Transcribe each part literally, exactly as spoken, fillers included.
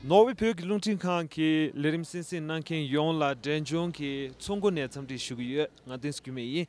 ནོར་ཝེ་བོད་ཀྱི་རླུང་འཕྲིན་ཁང་གི་ལས་རིམ་གསན་གཟིགས་གནང་མཁན་ཡོངས་ལ་འབྲས་ལྗོངས་ཀྱི་ཚོགས་འགོ་ནས་འཚམས་འདྲི་ཞུ་གི་ཡོད། ང་བསྟན་འཛིན་འགྱུར་མེད་ཡིན།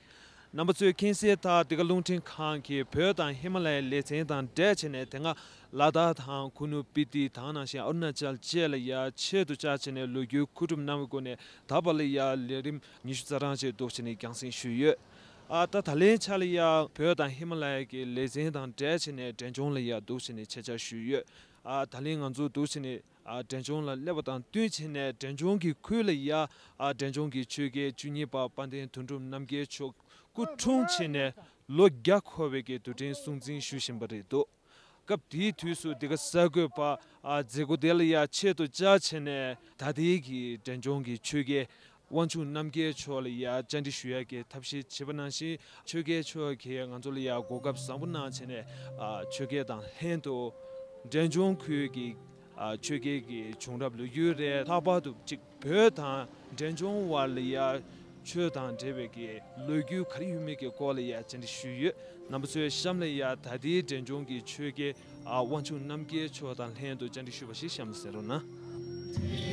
རྣམ་པ་ཚོས་མཁྱེན་གསལ་ལྟར་འདི་ག་རླུང་འཕྲིན་ཁང་གིས་བོད་དང་ཧི་མ་ལ་ཡའི་ལེ་ཚན་དང་འབྲེལ་བྱས་ནས། དེ་སྔ་ལ་དྭགས་དང་ཁུ་ནུ་སྤི་ཏི་དང་ནང་བཞིན་ཨ་རུ་ན་ཅལ་བཅས་ལ་ཡ་ཆེད་དུ་བཅར་བྱས་ནས་ལོ་རྒྱུས་མཁོ་སྒྲུབ་གནང་བའི་སྒོ་ནས། ད་བར་ལ་ཡ་ལས་རིམ་ཉི་ཤུ་རྩ་གྲངས་ཅིག་འདུག་བྱས་ནས་རྒྱང་སྲིང་ཞུས་ཡོད། ཨ་ད་ད་ལན་ཆ་ལ་ཡ་བོད་དང་ཧི་མ་ལ་ཡ་གི་ལེ་ཚན་དང་འབྲེལ་བྱས་ནས་འབྲས་ལྗོངས་ལ་ཡ་འདུག་བྱས་ནས་ཆེད་བཅར་ཞུས་ཡོད། ཨ་ད་ལན་ང་ཚོ་འདུག་བྱས་ནས་ཨ་འབྲས་ལྗོངས་ལ་སླེབས་པ་དང་བསྟུན་བྱས་ནས། འབྲས་ལྗོངས་ཀྱི་ཁུལ་ལ་ཡ་ཨ་འབྲས་ལྗོངས་ཀྱི་ཆོས་རྒྱལ་བཅུ་གཉིས་པ་དཔལ་ལྡན་དོན་གྲུབ་རྣམ་རྒྱལ་མཆོག་སྐུ་འཁྲུངས་བྱས་ནས་ལོ་བརྒྱ་འཁོར་བའི་གི་དུས་དྲན་སྲུང་བརྩི་ཞུ་བཞིན་པ་རེད་འདུག་སྐབས་དེའི་དུས་སུ་འདི་ག་གསར་འགོད་པ་ཨ་མཛད་སྒོ་དེ་ལ་ཡ་ཆེད་དུ་བཅར་བྱས་ནས། ད་ལྟའི་གི་འབྲས་ལྗོངས་ཀྱི་ཆོས་རྒྱལ་དབང་ཕྱུག་རྣམ་རྒྱལ་མཆོག་ལ་ཡ་བཅར་འདྲི་ཞུ་ཡ་གི་ཐབས་ཤེས་བྱས་པ་ནང་བཞིན། ཆོས་རྒྱལ་མཆོག་གིས་ང་ཚོ་ལ་ཡ་གོ་སྐབས་བཟང་པོ་གནང་བྱས་ནས། ཨ་ཆོས་རྒྱལ་དང་ལྷན་དུ་འབྲས་ལྗོངས་ཁུལ་གྱི་ཨ་ཆོས་རྒྱལ་གྱི་བྱུང་རབས་ལོ་རྒྱུས་རེད། ལྷག་པར་དུ་གཅིག་བོད་དང་འབྲས་ལྗོངས་བར་ལ་ཡ་ཆོས་དང་འབྲེལ་བའི་གི་ལོ་རྒྱུས་ག་རེ་ཡོད་མེད་ཀྱི་སྐོར་ལ་ཡ་བཅར་འདྲི་ཞུས་ཡོད། རྣམ་པ་ཚོའི་གཤམ་ལ་ཡ་ད་ལྟའི་འབྲས་ལྗོངས་ཀྱི་ཆོས་རྒྱལ་ཨ་དབང་ཕྱུག་རྣམ་རྒྱལ་མཆོག་དང་ལྷན་དུ་བཅར་འདྲི་ཞུས་པ་ཞིག་གཤམ་ལ་གསན་རོགས་གནང་།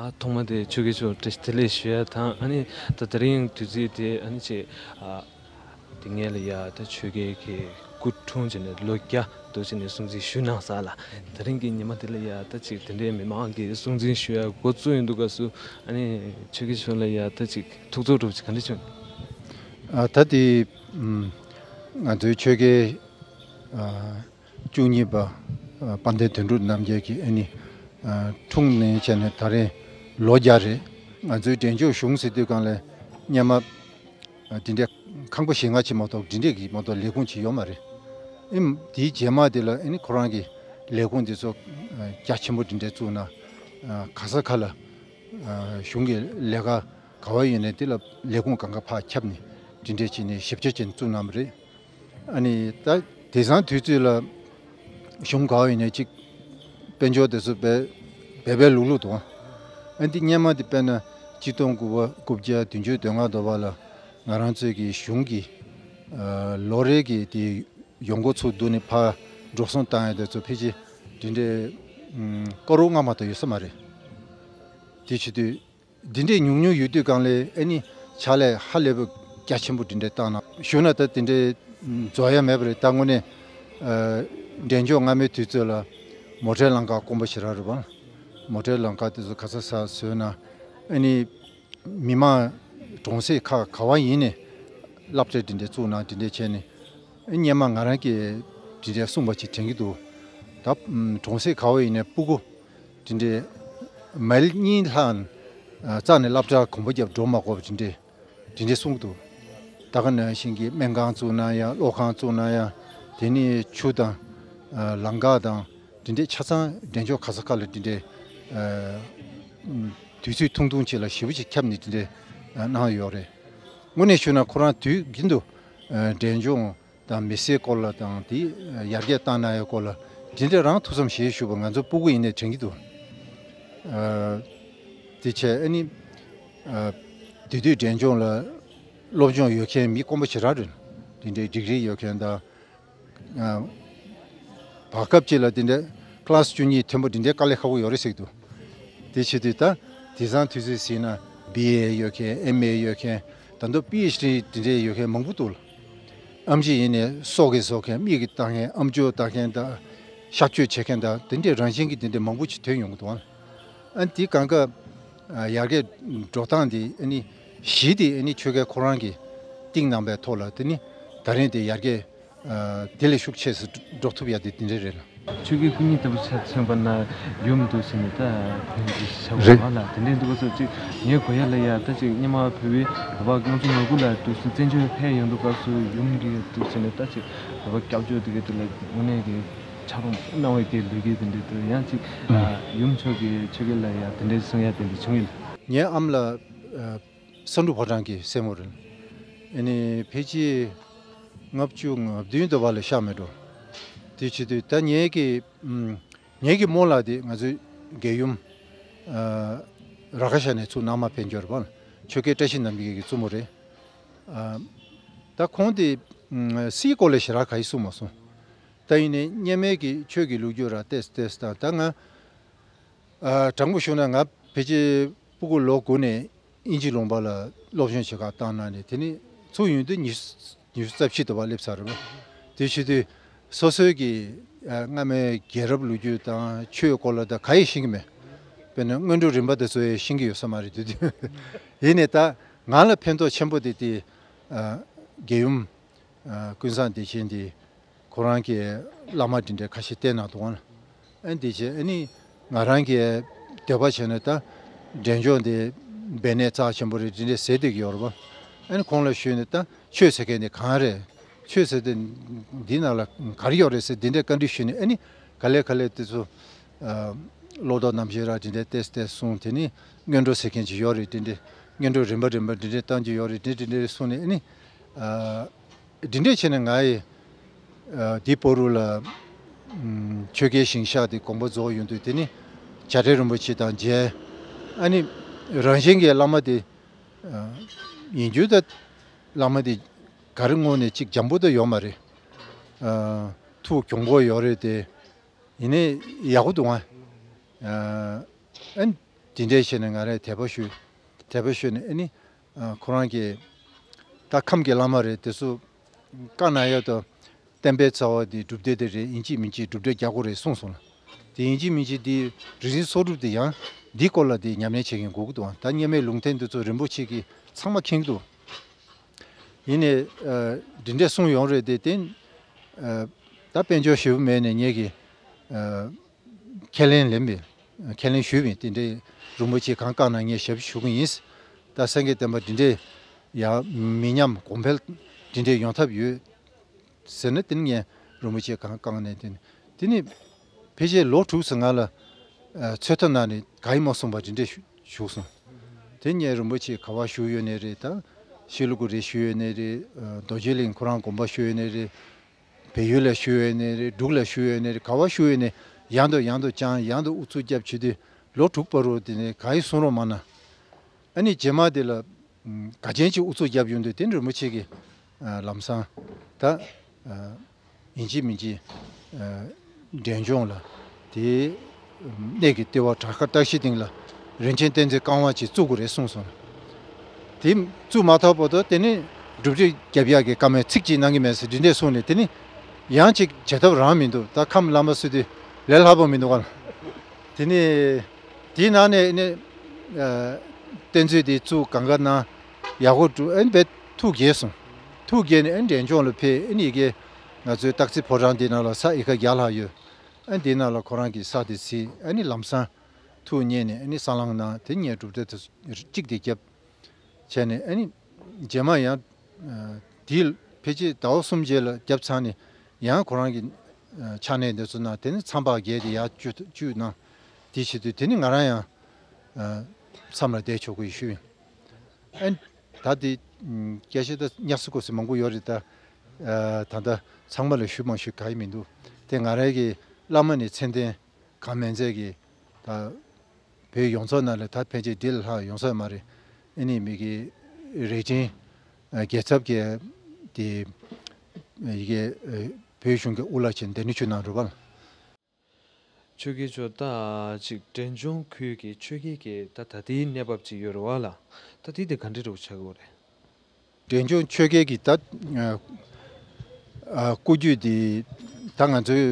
ཨ་ཐོག་མ་དེ་ཆོས་རྒྱལ་མཆོག་བཀྲ་ཤིས་བདེ་ལེགས་ཞུ་ཡ་དང་། ཨ་ནི་ད་དེ་རིང་དུས་ཚིགས་དེ་ཨ་ནི་ཅིག་ཨ་དེ་སྔས་ལ་ཡ་ད་ཆོས་རྒྱལ་གྱི་སྐུ་འཁྲུངས་བྱས་ནས་ལོ་བརྒྱ་འདུག་བྱས་ནས་སྲུང་བརྩི་ཞུས་གནང་ས་ལ། དེ་རིང་གི་ཉི་མ་དེ་ལ་ཡ་ད་ཅིག་དེ་འདྲའི་མི་མང་གིས་སྲུང་བརྩི་ཞུ་ཡ་འགོ་བཙུགས་ཡོང་དུས་སྐབས་སུ། ཨ་ནི་ཆོས་རྒྱལ་མཆོག་ལ་ཡ་ད་ཅིག་ཐུགས་ཚོར་འདྲ་བོ་ཅིག་ག་འདྲ་བྱུང་། ཨ་ད་དེ་ཨམ་ང་ཚོའི་ཆོས་རྒྱལ་ཨ་བཅུ་གཉིས་པ་ཨ་དཔལ་ལྡན་དོན་གྲུབ་རྣམ་རྒྱལ་གྱི་ཨ་ནི་ཨ་འཁྲུངས་ནས་བྱས་ནས་ད་རེས་ལོ་བརྒྱ་རེད། ང་ཚོའི་འབྲས་ལྗོངས་གཞུང་ཟེར་དུས་སྒང་ལ་སྔོན་མ་ཨ་དེ་འདྲའི་ཁང་པ་བཞེངས་མཁན་ཅིག་མ་གཏོགས། དེ་འདྲའི་གི་མ་གཏོགས་ལས་ཁུངས་ཅིག་ཡོད་མ་རེད། ཨིན་དེའི་རྗེས་མ་དེ་ལ་ཨ་ནི་ཁོ་རང་གི་ལས་ཁུངས་དེ་ཚོ་ཨ་རྒྱ་ཆེན་པོ་དེ་འདྲ་བཙུགས་ན། ཨ་ག་ས་ག་ལ་ཨ་གཞུང་གི་ལས་ཀ་ག་བ་ཡོད་ནའི་དེ་ལ་ལས་ཁུངས་སྒང་ག་ཕར་ཁྱབ་ནས་དེ་འདྲ་བྱས་ནས་ཞིབ་དཔྱད་བྱས་ནས་བཙུགས་གནང་བ་རེད། ཨ་ནི་ད་དེང་སང་དུས་ཚོད་ལ་གཞུང་ག་བ་ཡིན་ནའི་གཅིག་དཔལ་འབྱོར་དེ་ཚོ་སྦས་སྦས་སྦས་ལུག་ལུག་འདུག་ཨ་འདི་སྔོན་མ་དེ་དཔེར་ན་ཆིག་སྟོང་དགུ་བརྒྱ་དགུ་བརྒྱ་བདུན་ཅུ་དོན་ལྔ་དུ་བ་ལ་ང་རང་ཚོའི་གི་གཞུང་གི་ཨ་ལོ་རེ་གི་དེ་ཡོང་སྒོ་ཚུར་བསྡུ་ནས་ཕར་འགྲོ་སོང་བཏང་ཡ་དེ་ཚོ་ཕལ་ཆེར་དེ་འདྲའི་ཨམ་ཀོ་རོར་ལྔ་མ་གཏོགས་ཡོད་ས་མ་རེད། དེ་བྱེད་དུས། འདི་འདྲའི་ཉུང་ཉུང་ཡོད་དུས་སྒང་ལ་ཨ་ནི་ཕྱག་ལས་ཧ་ལས་པའི་རྒྱ་ཆེན་པོ་འདི་འདྲའི་བཏང་གནང་ཞུ་ན་ད་དེ་འདྲའི་རྫོགས་ཡ་མེད་པ་རེད། ད་དངོས་གནས་ཨ་འབྲས་ལྗོངས་སྔ་མའི་དུས་ཚོད་ལ་མོ་ཊའི་ལམ་ཁ་དཀོན་པོ་ཞེ་དྲག་རེད་པ། མོ་ཊའི་ལམ་ཁ་དེ་ཚོ་ག་ས་ས་བཟོས་ན་ཨ་ནི་མི་མང་གྲོང་གསེབ་ཁག་ག་བ་ཡིན་ནའི་སློབ་གྲྭ་འདི་འདྲའི་བཙུགས་གནང་འདི་འདྲའི་བྱས་ནས། སྔོན་མ་ང་རང་གིས་དེ་འདྲའི་གསུངས་པ་ཅིག་དྲན་གྱི་འདུག་ད་གྲོང་གསེབ་ག་བ་ཡིན་ནའི་སྤུ་གུ་དེ་འདྲའི་མལ་གཉིས་ལྷག་རྩ་ནས་སློབ་གྲྭ་གོམ་པ་བརྒྱབ་འགྲོ་མ་དགོས་པ་དེ་འདྲའི་དེ་འདྲའི་གསུངས་འདུག་ད་ག་ནང་བཞིན་གྱི་སྨན་ཁང་བཙུགས་ན་ཡང་། སློབ་ཁང་བཙུགས་ན་ཡང་། དེ་ནས་ཆུ་དང་ལམ་ཁ་དང་དེ་འདྲའི་ཆ་ཚང་འབྲས་ལྗོངས་ག་ས་ག་ལ་དེ་འདྲའི་དུས་ཚོད་ཐུང་ཐུང་ཅིག་ལ་ཞེ་པོ་ཅིག་ཁྱབ་ནས་དེ་འདྲའི་གནང་ཡོད་རེད། དངོས་གནས་ཞུ་ན་ཁོ་རང་དུས་རྒྱུན་དུ་འབྲས་ལྗོངས་དང་མི་སེར་སྐོར་ལ་དང་དེ་ཡར་རྒྱས་བཏང་གནང་ཡའི་སྐོར་ལ་དེ་འདྲ་རང་ཐུགས་བསམ་བཞེས་ཞུས་པ་ང་ཚོ་སྤུ་གུ་ཡིན་ནའི་དྲན་གྱི་འདུག་ཨ་དེ་བྱས་ཨ་ནི་ཨ་དེ་དུས་འབྲས་ལྗོངས་ལ་སློབ་སྦྱོང་ཡོད་མཁན་མི་དཀོན་པོ་ཞེ་དྲག་རེད། དེ་འདྲའི་ཌིག་རི་ཡོད་མཁན་དང་། ཨ་བར་སྐབས་ཅིག་ལ་དེ་འདྲའི་ཀི་ལཱ་སི་བཅུ་གཉིས་ཐོན་པ་དེ་འདྲའི་དཀའ་ལས་ཁག་པོ་ཡོད་རེད་ཟེར་གྱི་འདུག་དེ་བྱེད་དུས་ད་དེང་སང་དུས་ཚོད་ཟིན་ན་བི་ཨེ་ཡོད་མཁན། ཨེམ་ཨེ་ཡོད་མཁན། ད་དུང་པི་ཨེཆ་ཌི་དེ་འདྲའི་ཡོད་མཁན་མང་པོ་འདུག་ལ། ཨེམ་ཆི་ཡིན་ནའི་སོ་གི་བཟོ་མཁན། མིག་གིས་ལྟ་མཁན། ཨམ་ཅོག་ལྟ་མཁན་དང་། གཤག་བཅོས་བྱེད་མཁན་དང་། དེ་འདྲའི་རང་བཞིན་གྱི་དེ་འདྲའི་མང་པོ་ཅིག་ཐོན་ཡོང་གི་འདུག་ཨ། ཨ་དེ་གང་ག་ ཡར་རྒྱས་འགྲོ་སྟངས་དེ་ཨ་ནི་གཞི་དེ་ཨ་ནི་ཆོས་རྒྱལ་ཁོ་རང་གིས་བཏིང་གནང་པའི་ཐོག་ལ་དེ་ནི་ད་རིང་དེ་ཡར་རྒྱས་དེ་ལས་ཤུགས་ཆེ་སུ་འགྲོ་ཐུབ་ཡ་དེ་དེ་འདྲ་རེད་ལ། ཆོས་རྒྱལ་སྐུ་ཉིད་ལྟ་བུ་ཆ་མཚོན་པ་ན་ཡུམ་འདུག་ཟེར་ནས་ད་ཁོང་གིས་བྱ་བ་རེད། མ་ལ་དེ་འདྲའི་འདུག་ག་སོགས་ཅིག་ངས་གོ་ཡ་ལ་ཡ་ད་ཅིག་སྔོན་མ་བོད་པའི་བོད་པ་ང་ཚོ་ནོར་བུ་ལ་འདུག་སེ་བཙན་བྱོལ་ཕེབས་ཡོང་དུས་སྐབས་སུ་ཡུམ་གྱིས་འདུག་ཟེར་ནས་ད་ཅིག་བོད་པ་སྐྱབས་བཅོལ་དེ་གའི་དེ་ལ་དངོས་གནས་ཀྱི་ཕྱག་རོགས་གནང་བའི་དེ་ལས་ཀའི་དེ་འདྲའི་དུ་ཡང་ཅིག་ཡུམ་མཆོག་གིས་ཆོས་རྒྱལ་ལ་ཡ་དེ་འདྲའི་གསུང་ཡ་དེ་འདྲ་བྱུང་ཡོད། ངའི་ཨམ་ལ་ཨ་བསམ་འགྲུབ་ཕོ་བྲང་གི་སྲས་མོ་རེད། ཨ་ནི་ཕལ་ཆེར་ལྔ་བཅུ་ང་བདུན་དུ་བ་ལ་ཤག་མེད་འགྲོ། དེ་བྱེད་དུས་ད་ངའི་གི་ཨམ་ངའི་གི་རྨོ་ལགས་དེ་ང་ཚོའི་རྒྱལ་ཡུམ་ཨ་ར་ཁ་ཤ་ནས་ཚུར་ནང་མ་ཕེབས་འབྱོར་བ་ཆོས་རྒྱལ་བཀྲ་ཤིས་རྣམ་རྒྱལ་གྱི་བཙུན་མོ་རེད། ཨ་ད་ཁོང་དེ་ཨམ་སྲིད་སྐོར་ལ་ཞེ་དྲག་ག་ཡེ་གསུངས་མ་སོང་། ད་ཡིན་ནའི་སྔོན་མའི་གི་ཆོས་ཀྱི་ལོ་རྒྱུས་ར་ཏེས་ཏེས་དང་ད་ང་ཨ་དྲང་པོ་ཞུ་ན་ང་ཕལ་ཆེར་སྤུ་གུ་ལོ་དགུ་ནས་དབྱིན་ཇི་ལུང་པ་ལ་སློབ་སྦྱོང་བྱེད་གར་བཏང་གནང་ནས་དེ་ནི་ཚུར་ཡོང་དུས་ཉི་ཤུ་ཉི་ཤུ་རྩ་བཞི་དུ་བ་སླེབས་ཚར་རེད་པ། དེ་བྱེད་དུས་སོ་སོའི་གི་ཨ་སྔ་མའི་རྒྱལ་རབས་ལོ་རྒྱུས་དང་ཆོས་སྐོར་ལ་ད་ག་ཡེ་ཤེས་ཀྱི་མེད། དཔེར་ན་སྔོན་འགྲོ་རིམ་པ་དེ་ཚོ་ཡང་ཤེས་ཀྱི་ཡོད་ས་མ་རེད་དེ་དུས། ཡིན་ནའི་ད་ང་ལ་ཕན་ཐོགས་ཆེན་པོ་དེ་དེ་ཨ་རྒྱལ་ཡུམ་ཨ་ཀུན་བཟང་བདེ་ཆེན་དེ་ཁོ་རང་གི་བླ་མ་དེ་འདྲ་ཁ་ཤས་བསྟེན་གནང་འདུག་ག་ལ། ཨ་ནི་དེ་བྱས་ཨ་ནི་ང་རང་གི་འདོད་པ་བྱས་ནས་ད་འབྲས་ལྗོངས་དེ་སྦས་གནས་རྩ་ཆེན་པོ་རེད་དེ་འདྲ་ཟེར་བསྡད་ཀྱི་ཡོད་རེད་པ། ཨ་ནི་ཁོང་ལ་ཞུས་ནས་ད་ཆོས་ཟེར་མཁན་དེ་གང་རེད། ཆོས་ཟེར་དེ་འདི་ནང་ལ་ག་རེ་ཡོད་རེད་ཟེར་དེ་འདྲ་བཀའ་འདྲི་ཞུས་ནས་ཨ་ནི་ག་ལེ་ག་ལེ་དེ་ཚོ་ཨ་བློ་ལྡོག་རྣམ་བཞི་ར་དེ་འདྲ་ཏེས་ཏེས་གསུངས། དེ་ནི་སྔོན་འགྲོ་ཟེར་མཁན་ཅིག་ཡོད་རེད་དེ་འདྲ། སྔོན་འགྲོ་རིམ་པ་རིམ་པ་དེ་འདྲ་བཏང་རྒྱུ་ཡོད་རེད་དེ་འདྲ་དེ་འདྲ་གསུངས་ནས་ཨ་ནི་ཨ་དེ་འདྲ་བྱས་ནས་ང་ཡི་ཨ་འདི་བར་དུ་ལ་ཨམ་ཆོས་རྒྱལ་ཞིང་གཤེགས་དེ་དགོངས་པ་རྫོགས་ཡོང་དུས་དེ་ནི་བྱ་བྲལ་རིན་པོ་ཆེ་དང་མཇལ། ཨ་ནི་རང་བཞིན་གྱི་བླ་མ་དེ་ཨ་ཡིན་རྒྱུ་ད་བླ་མ་དེ་ག་རེ་དངོས་ནས་གཅིག་འཇམ་པོ་ད་ཡོད་མ་རེད། ཨ་ཐུགས་གྱོང་པོ་ཡོད་རེད་དེ། ཡིན་ནའི་ཡག་པོ་འདུག་ཨ། ཨ་ནི་དེ་འདྲའི་བྱས་ནས་ང་རས་དད་པ་ཞུས། དད་པ་ཞུས་ནས་ཨ་ནི་ཨ་ཁོ་རང་གིས་ད་ཁམས་ཀྱི་བླ་མ་རེད་དེ་ཚོ་བཀའ་གནང་ཡ་དང་བསྟན་པའི་རྩ་བ་འདི་སྒྲུབ་སྡེ་དེ་རེད། ཡིན་གཅིག་མིན་གཅིག་སྒྲུབ་སྡེ་རྒྱག་དགོས་རེད་གསུངས་སོང་ལ། དེ་ཡིན་གཅིག་མིན་གཅིག་འདི་རིག་འཛིན་ཚོགས་སྒྲུབ་དེ་ཡང་འདིའི་སྐོར་ལ་དེ་ཉམས་ལེན་བྱེད་མཁན་དགོས་ཀྱི་འདུག་ཨ་ད་སྔོན་མའི་ལུང་བསྟན་འདི་ཚོ་རིན་པོ་ཆེ་གིས་ཚང་མ་མཁྱེན་གྱི་འདུག་ཡིན་ནའི་ཨ་འདི་འདྲས་གསུངས་ཡོང་རེད་དེ་དེ་ཨ་ད་དཔལ་འབྱོར་ཞེ་པོ་མེད་ནས་ངེད་ཀྱིས་ཨ་ཁས་ལེན་ལེན་པས། ཁས་ལེན་ཞུས་པས་དེ་འདྲའི་རིན་པོ་ཆེ་གང་བཀའ་གནང་ངས་ཞབས་ཞུ་གི་ཡིན། ད་སངས་རྒྱས་བསྟན་པ་འདི་འདྲའི་ཡང་མི་ཉམས་གོང་འཕེལ་འདི་འདྲའི་ཡོང་ཐབས་ཡོད་ཟེར་ན་དེ་ནི་ངས་རིན་པོ་ཆེ་གང་བཀའ་གནང་དེ་ནི་དེ་ནི་ཕལ་ཆེར་ལོ་དྲུག་ཙམ་ང་ལ་ཨ་ཚོད་ལྟ་གནང་ནས་ག་ཡེ་མ་གསུངས་པ་འདི་འདྲའི་ཞུ་ཞུགས་སོང་། དེ་ངས་རིན་པོ་ཆེ་ག་པར་བཞུགས་ཡོད་ནའི་རེད། ད་ཤེལ་སྒོ་རེ་བཞུགས་ཡོད་ནའི་རེད། ཨ་རྡོ་རྗེ་གླིང་ཁོ་རང་དགོན་པ་བཞུགས་ཡོད་ནའི་རེད། བལ་ཡུལ་ལ་བཞུགས་ཡོད་ནའི་རེད། འབྲུག་ལ་བཞུགས་ཡོད་ནའི་རེད། ག་པར་བཞུགས་ཡོད་ནའི་ཡང་དུ་ཡང་དུ་བཅར་ཡང་དུ་ཨུ་ཚུགས་རྒྱབ་བྱེད་དུས་ལོ་དྲུག་བར་དུ་དེ་ནས་ག་ཡེ་གསུང་རོགས་མ་གནང་། ཨ་ནི་རྗེས་མ་དེ་ལ་ཨམ་ག་ཅན་ཅིག་ཨུ་ཚུགས་རྒྱབ་ཡོང་དུས་དེ་ནི་རིན་པོ་ཆེ་གིས་ཨ་ལམ་སང་ད་ཨ་ཡིན་གཅིག་མིན་གཅིག་ཨ་འབྲས་ལྗོངས་ལ་དེ་གནས་ཀྱི་ལྟེ་བ་བྲག་དཀར་བཀྲ་ཤིས་སྡིངས་ལ་རིན་ཆེན་གཏེར་མཛོད་བསྐང་བ་ཅིག་བཙུགས་དགོས་རེད་གསུངས་སོང་། དེ་བཙུགས་མ་ཐག་བར་དུ་དེ་ནི་སྒྲུབ་བརྒྱུད་རྒྱབ་ཡག་གི་བཀའ་མོལ་ཚིག་གཅིག་གནང་གི་མེད་ཟེར་འདི་འདྲས་གསུངས་ནས་དེ་ནི་ཡང་ཅིག་བྱེད་ཐབས་རང་མི་འདུག་ད་ཁམས་བླ་མ་སུ་དུས་ལས་སླ་པོ་མི་འདུག་ག་ལ། དེ་ནི་དེའི་ནང་ནས་ནི་ཨ་གཏེར་མཛོད་དེ་བཙུགས་གང་ག་གནང་ཡག་པོ་འགྲོ་ཨེ་འབད་ཐུགས་དགྱེས་སོང་། ཐུགས་དགྱེས་ནས་ཨེ་འབྲས་ལྗོངས་ལ་ཕེབས་ཨེ་ནི་ཡི་གེ་ང་ཚོའི་སྟག་རྩེ་ཕོ་བྲང་འདི་ནང་ལ་ས་ཨེ་ཀ་བརྒྱ་ལྷག་ཡོད། ཨེ་འདི་ནང་ལ་ཁོ་རང་གི་ས་དེ་བརྩིགས་ཨེ་ནི་ལམ་སང་ཐུགས་མཉེས་ནས་ཨེ་ནི་ས་བསླང་གནང་དེ་ངས་སྒྲུབ་སྡེ་དེ་གཅིག་དེ་བརྒྱབ། བྱས་ནས་ཨ་ནི་རྗེས་མ་ཡང་ཨ་དེའི་ཕལ་ཆེར་ཟླ་བ་གསུམ་རྗེས་ལ་བརྒྱབ་ཚར་ནས་ཡང་ཁོ་རང་གི་ཨ་ཕྱག་ལས་འདི་ཚོ་གནང་དེ་ནི་མཚམས་པ་བརྒྱད་དེ་ཡར་བཅུ་བཅུ་གནང་། དེ་བྱེད་དུས་དེ་ནི་ང་རང་ཡང་ཨ་མཚམས་ལ་བསྡད་ཆོག་གི་ཞུས་ཡིན། ཨ་ནི་ད་དེ་ཨ་སྐད་ཆ་ད་ཉག་སི་ཀོ་སི་མང་པོ་ཡོད་རེད་ད། ཨ་ད་ལྟ་ཚང་མ་ལ་ཞུ་མ་ཞུ་ག་ཡེ་མི་འདུག་དེ་ང་རང་གི་བླ་མ་ནས་མཚན་ལྡན་གང་མིན་ཚད་ཀྱི་ད་བོད་ཡོངས་རྫོགས་ནང་ལ་ད་ཕལ་ཆེར་འདི་ལས་ལྷག་ཡོང་ས་མ་རེད། ཨ་ནི་མི་གི་རེ་ཅན་རྒྱལ་ཚབ་ཀྱི་དེ་ཡི་གེ་བོད་གཞུང་གི་དབུ་བླ་ཆེན་འདི་ནི་ཆུ་ནང་རུ་བ་ལ། ཆོས་རྒྱལ་མཆོག་ད་ཅིག་འབྲས་ལྗོངས་ཁུལ་གྱི་ཆོས་རྒྱལ་གྱི་ད་ད་ལྟའི་གནས་བབ་ཅིག་ཡོད་རེད་བ་ལ། ད་དེ་དེ་ག་འདྲ་རུ་ཆགས་ཀྱི་ཡོད་རེད། འབྲས་ལྗོངས་ཆོས་རྒྱལ་གྱི་ད་ཨ་ཨ་སྐུ་རྒྱུད་འདི་ད་ང་ཚོའི་